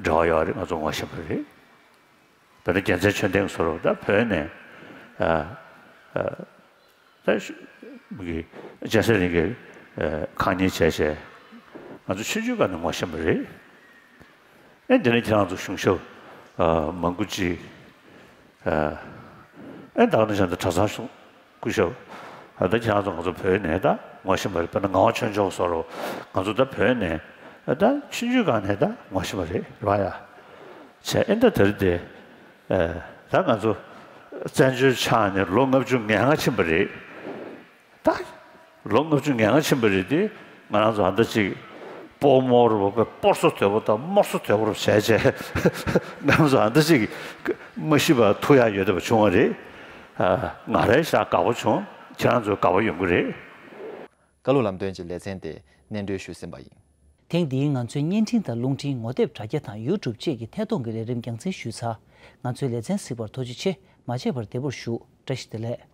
འབྲེལ་བ་ཡོད་རེད། ང་ཚོ་ངོ་ཤེས་པ་རེད། དཔེར་ན་རྒྱལ་མཚན་ཆོས་ལྡན་སོར་ད་བོད་ནས་ད་ཤུ་གི་སྤྱན་ས་རིང་གི་ཁང་ཉིན་བྱས་བྱས་ང་ཚོ་ཆུང་ཆུང་སྒང་ནས་ངོ་ཤེས་པ་རེད། ཨེ་འདི་ནས་ཁྱེད་རང་ཚོ་གཞུང་ཞབས་མང་པོ་ཅིག་ཨེ་ད་ག་ནང་བཞིན་ད་གྲྭ་ཚང་གཞུང་སྐུ་ཞབས་ད་ཁྱེད་རང་ཚོ་ང་ཚོ་བོད་ནས་ད་ངོ་ཤེས་པ་རེད། དཔེར་ན་ངག་དབང་ཆོས་འབྱོར་སོགས་ང་ཚོ་ད་བོད་ནས་ད་ཆུང་ཆུང་སྒང་ནས་ད་ངོ་ཤེས་པ་རེད་རེད་བ་ཡ། བྱས་ཨེ་ད་དེ་རེད་དེ་ད་ང་ཚོ་བཙན་བྱོལ་ཆགས་ནས་ལོ་ལྔ་བཅུ་ང་ལྔ་ཕྱིན་པ་རེད། ད་ལོ་ལྔ་བཅུ་ང་ལྔ་ཕྱིན་པ་རེད་དེ་ང་རང་ཚོ་ཨ་མདའ་གཅིག་སྤོ་རྨོ་རུ་བ་སྤོར་ས་དོད་པོ་དང་རྨོ་ས་དོད་པོ་རུ་བྱས་བྱས་ང་རང་ཚོ་ཨ་མདའ་གཅིག་མ་ཤི་བ་ཐུག་ཡག་ཡོད་བསྡད་པ་བྱུང་བ་རེད། ང་རང་ཤག་དགའ་པོ་བྱུང་། ཁྱེད་རང་ཚོ་དགའ་པོ་ཡོང་གི་རེད། བཀའ་སློབ་ལམ་སྟོན་གྱི་ལེ་ཚན་དེ་སྙན་སྒྲོན་ཞུས་ཟིན་པ་ཡིན། ཐེངས་འདིའི་ང་ཚོའི་བརྙན་འཕྲིན་དང་རླུང་འཕྲིན་ངོ་དེབ་དྲ་རྒྱ་དང་ཡུ་ཊུབ་བཅས་ཀྱི་ཐད་གཏོང་གི་ལས་རིམ་རྒྱང་འཛིན་ཞུས་ཚར། ང་ཚོའི་ལེ་ཚན་གཟིགས་པར་ཐུགས་རྗེ་ཆེ། མ་བརྗེད་པར་བདེ་པོར་བཞུགས། བཀྲ་ཤིས་བདེ་ལེགས།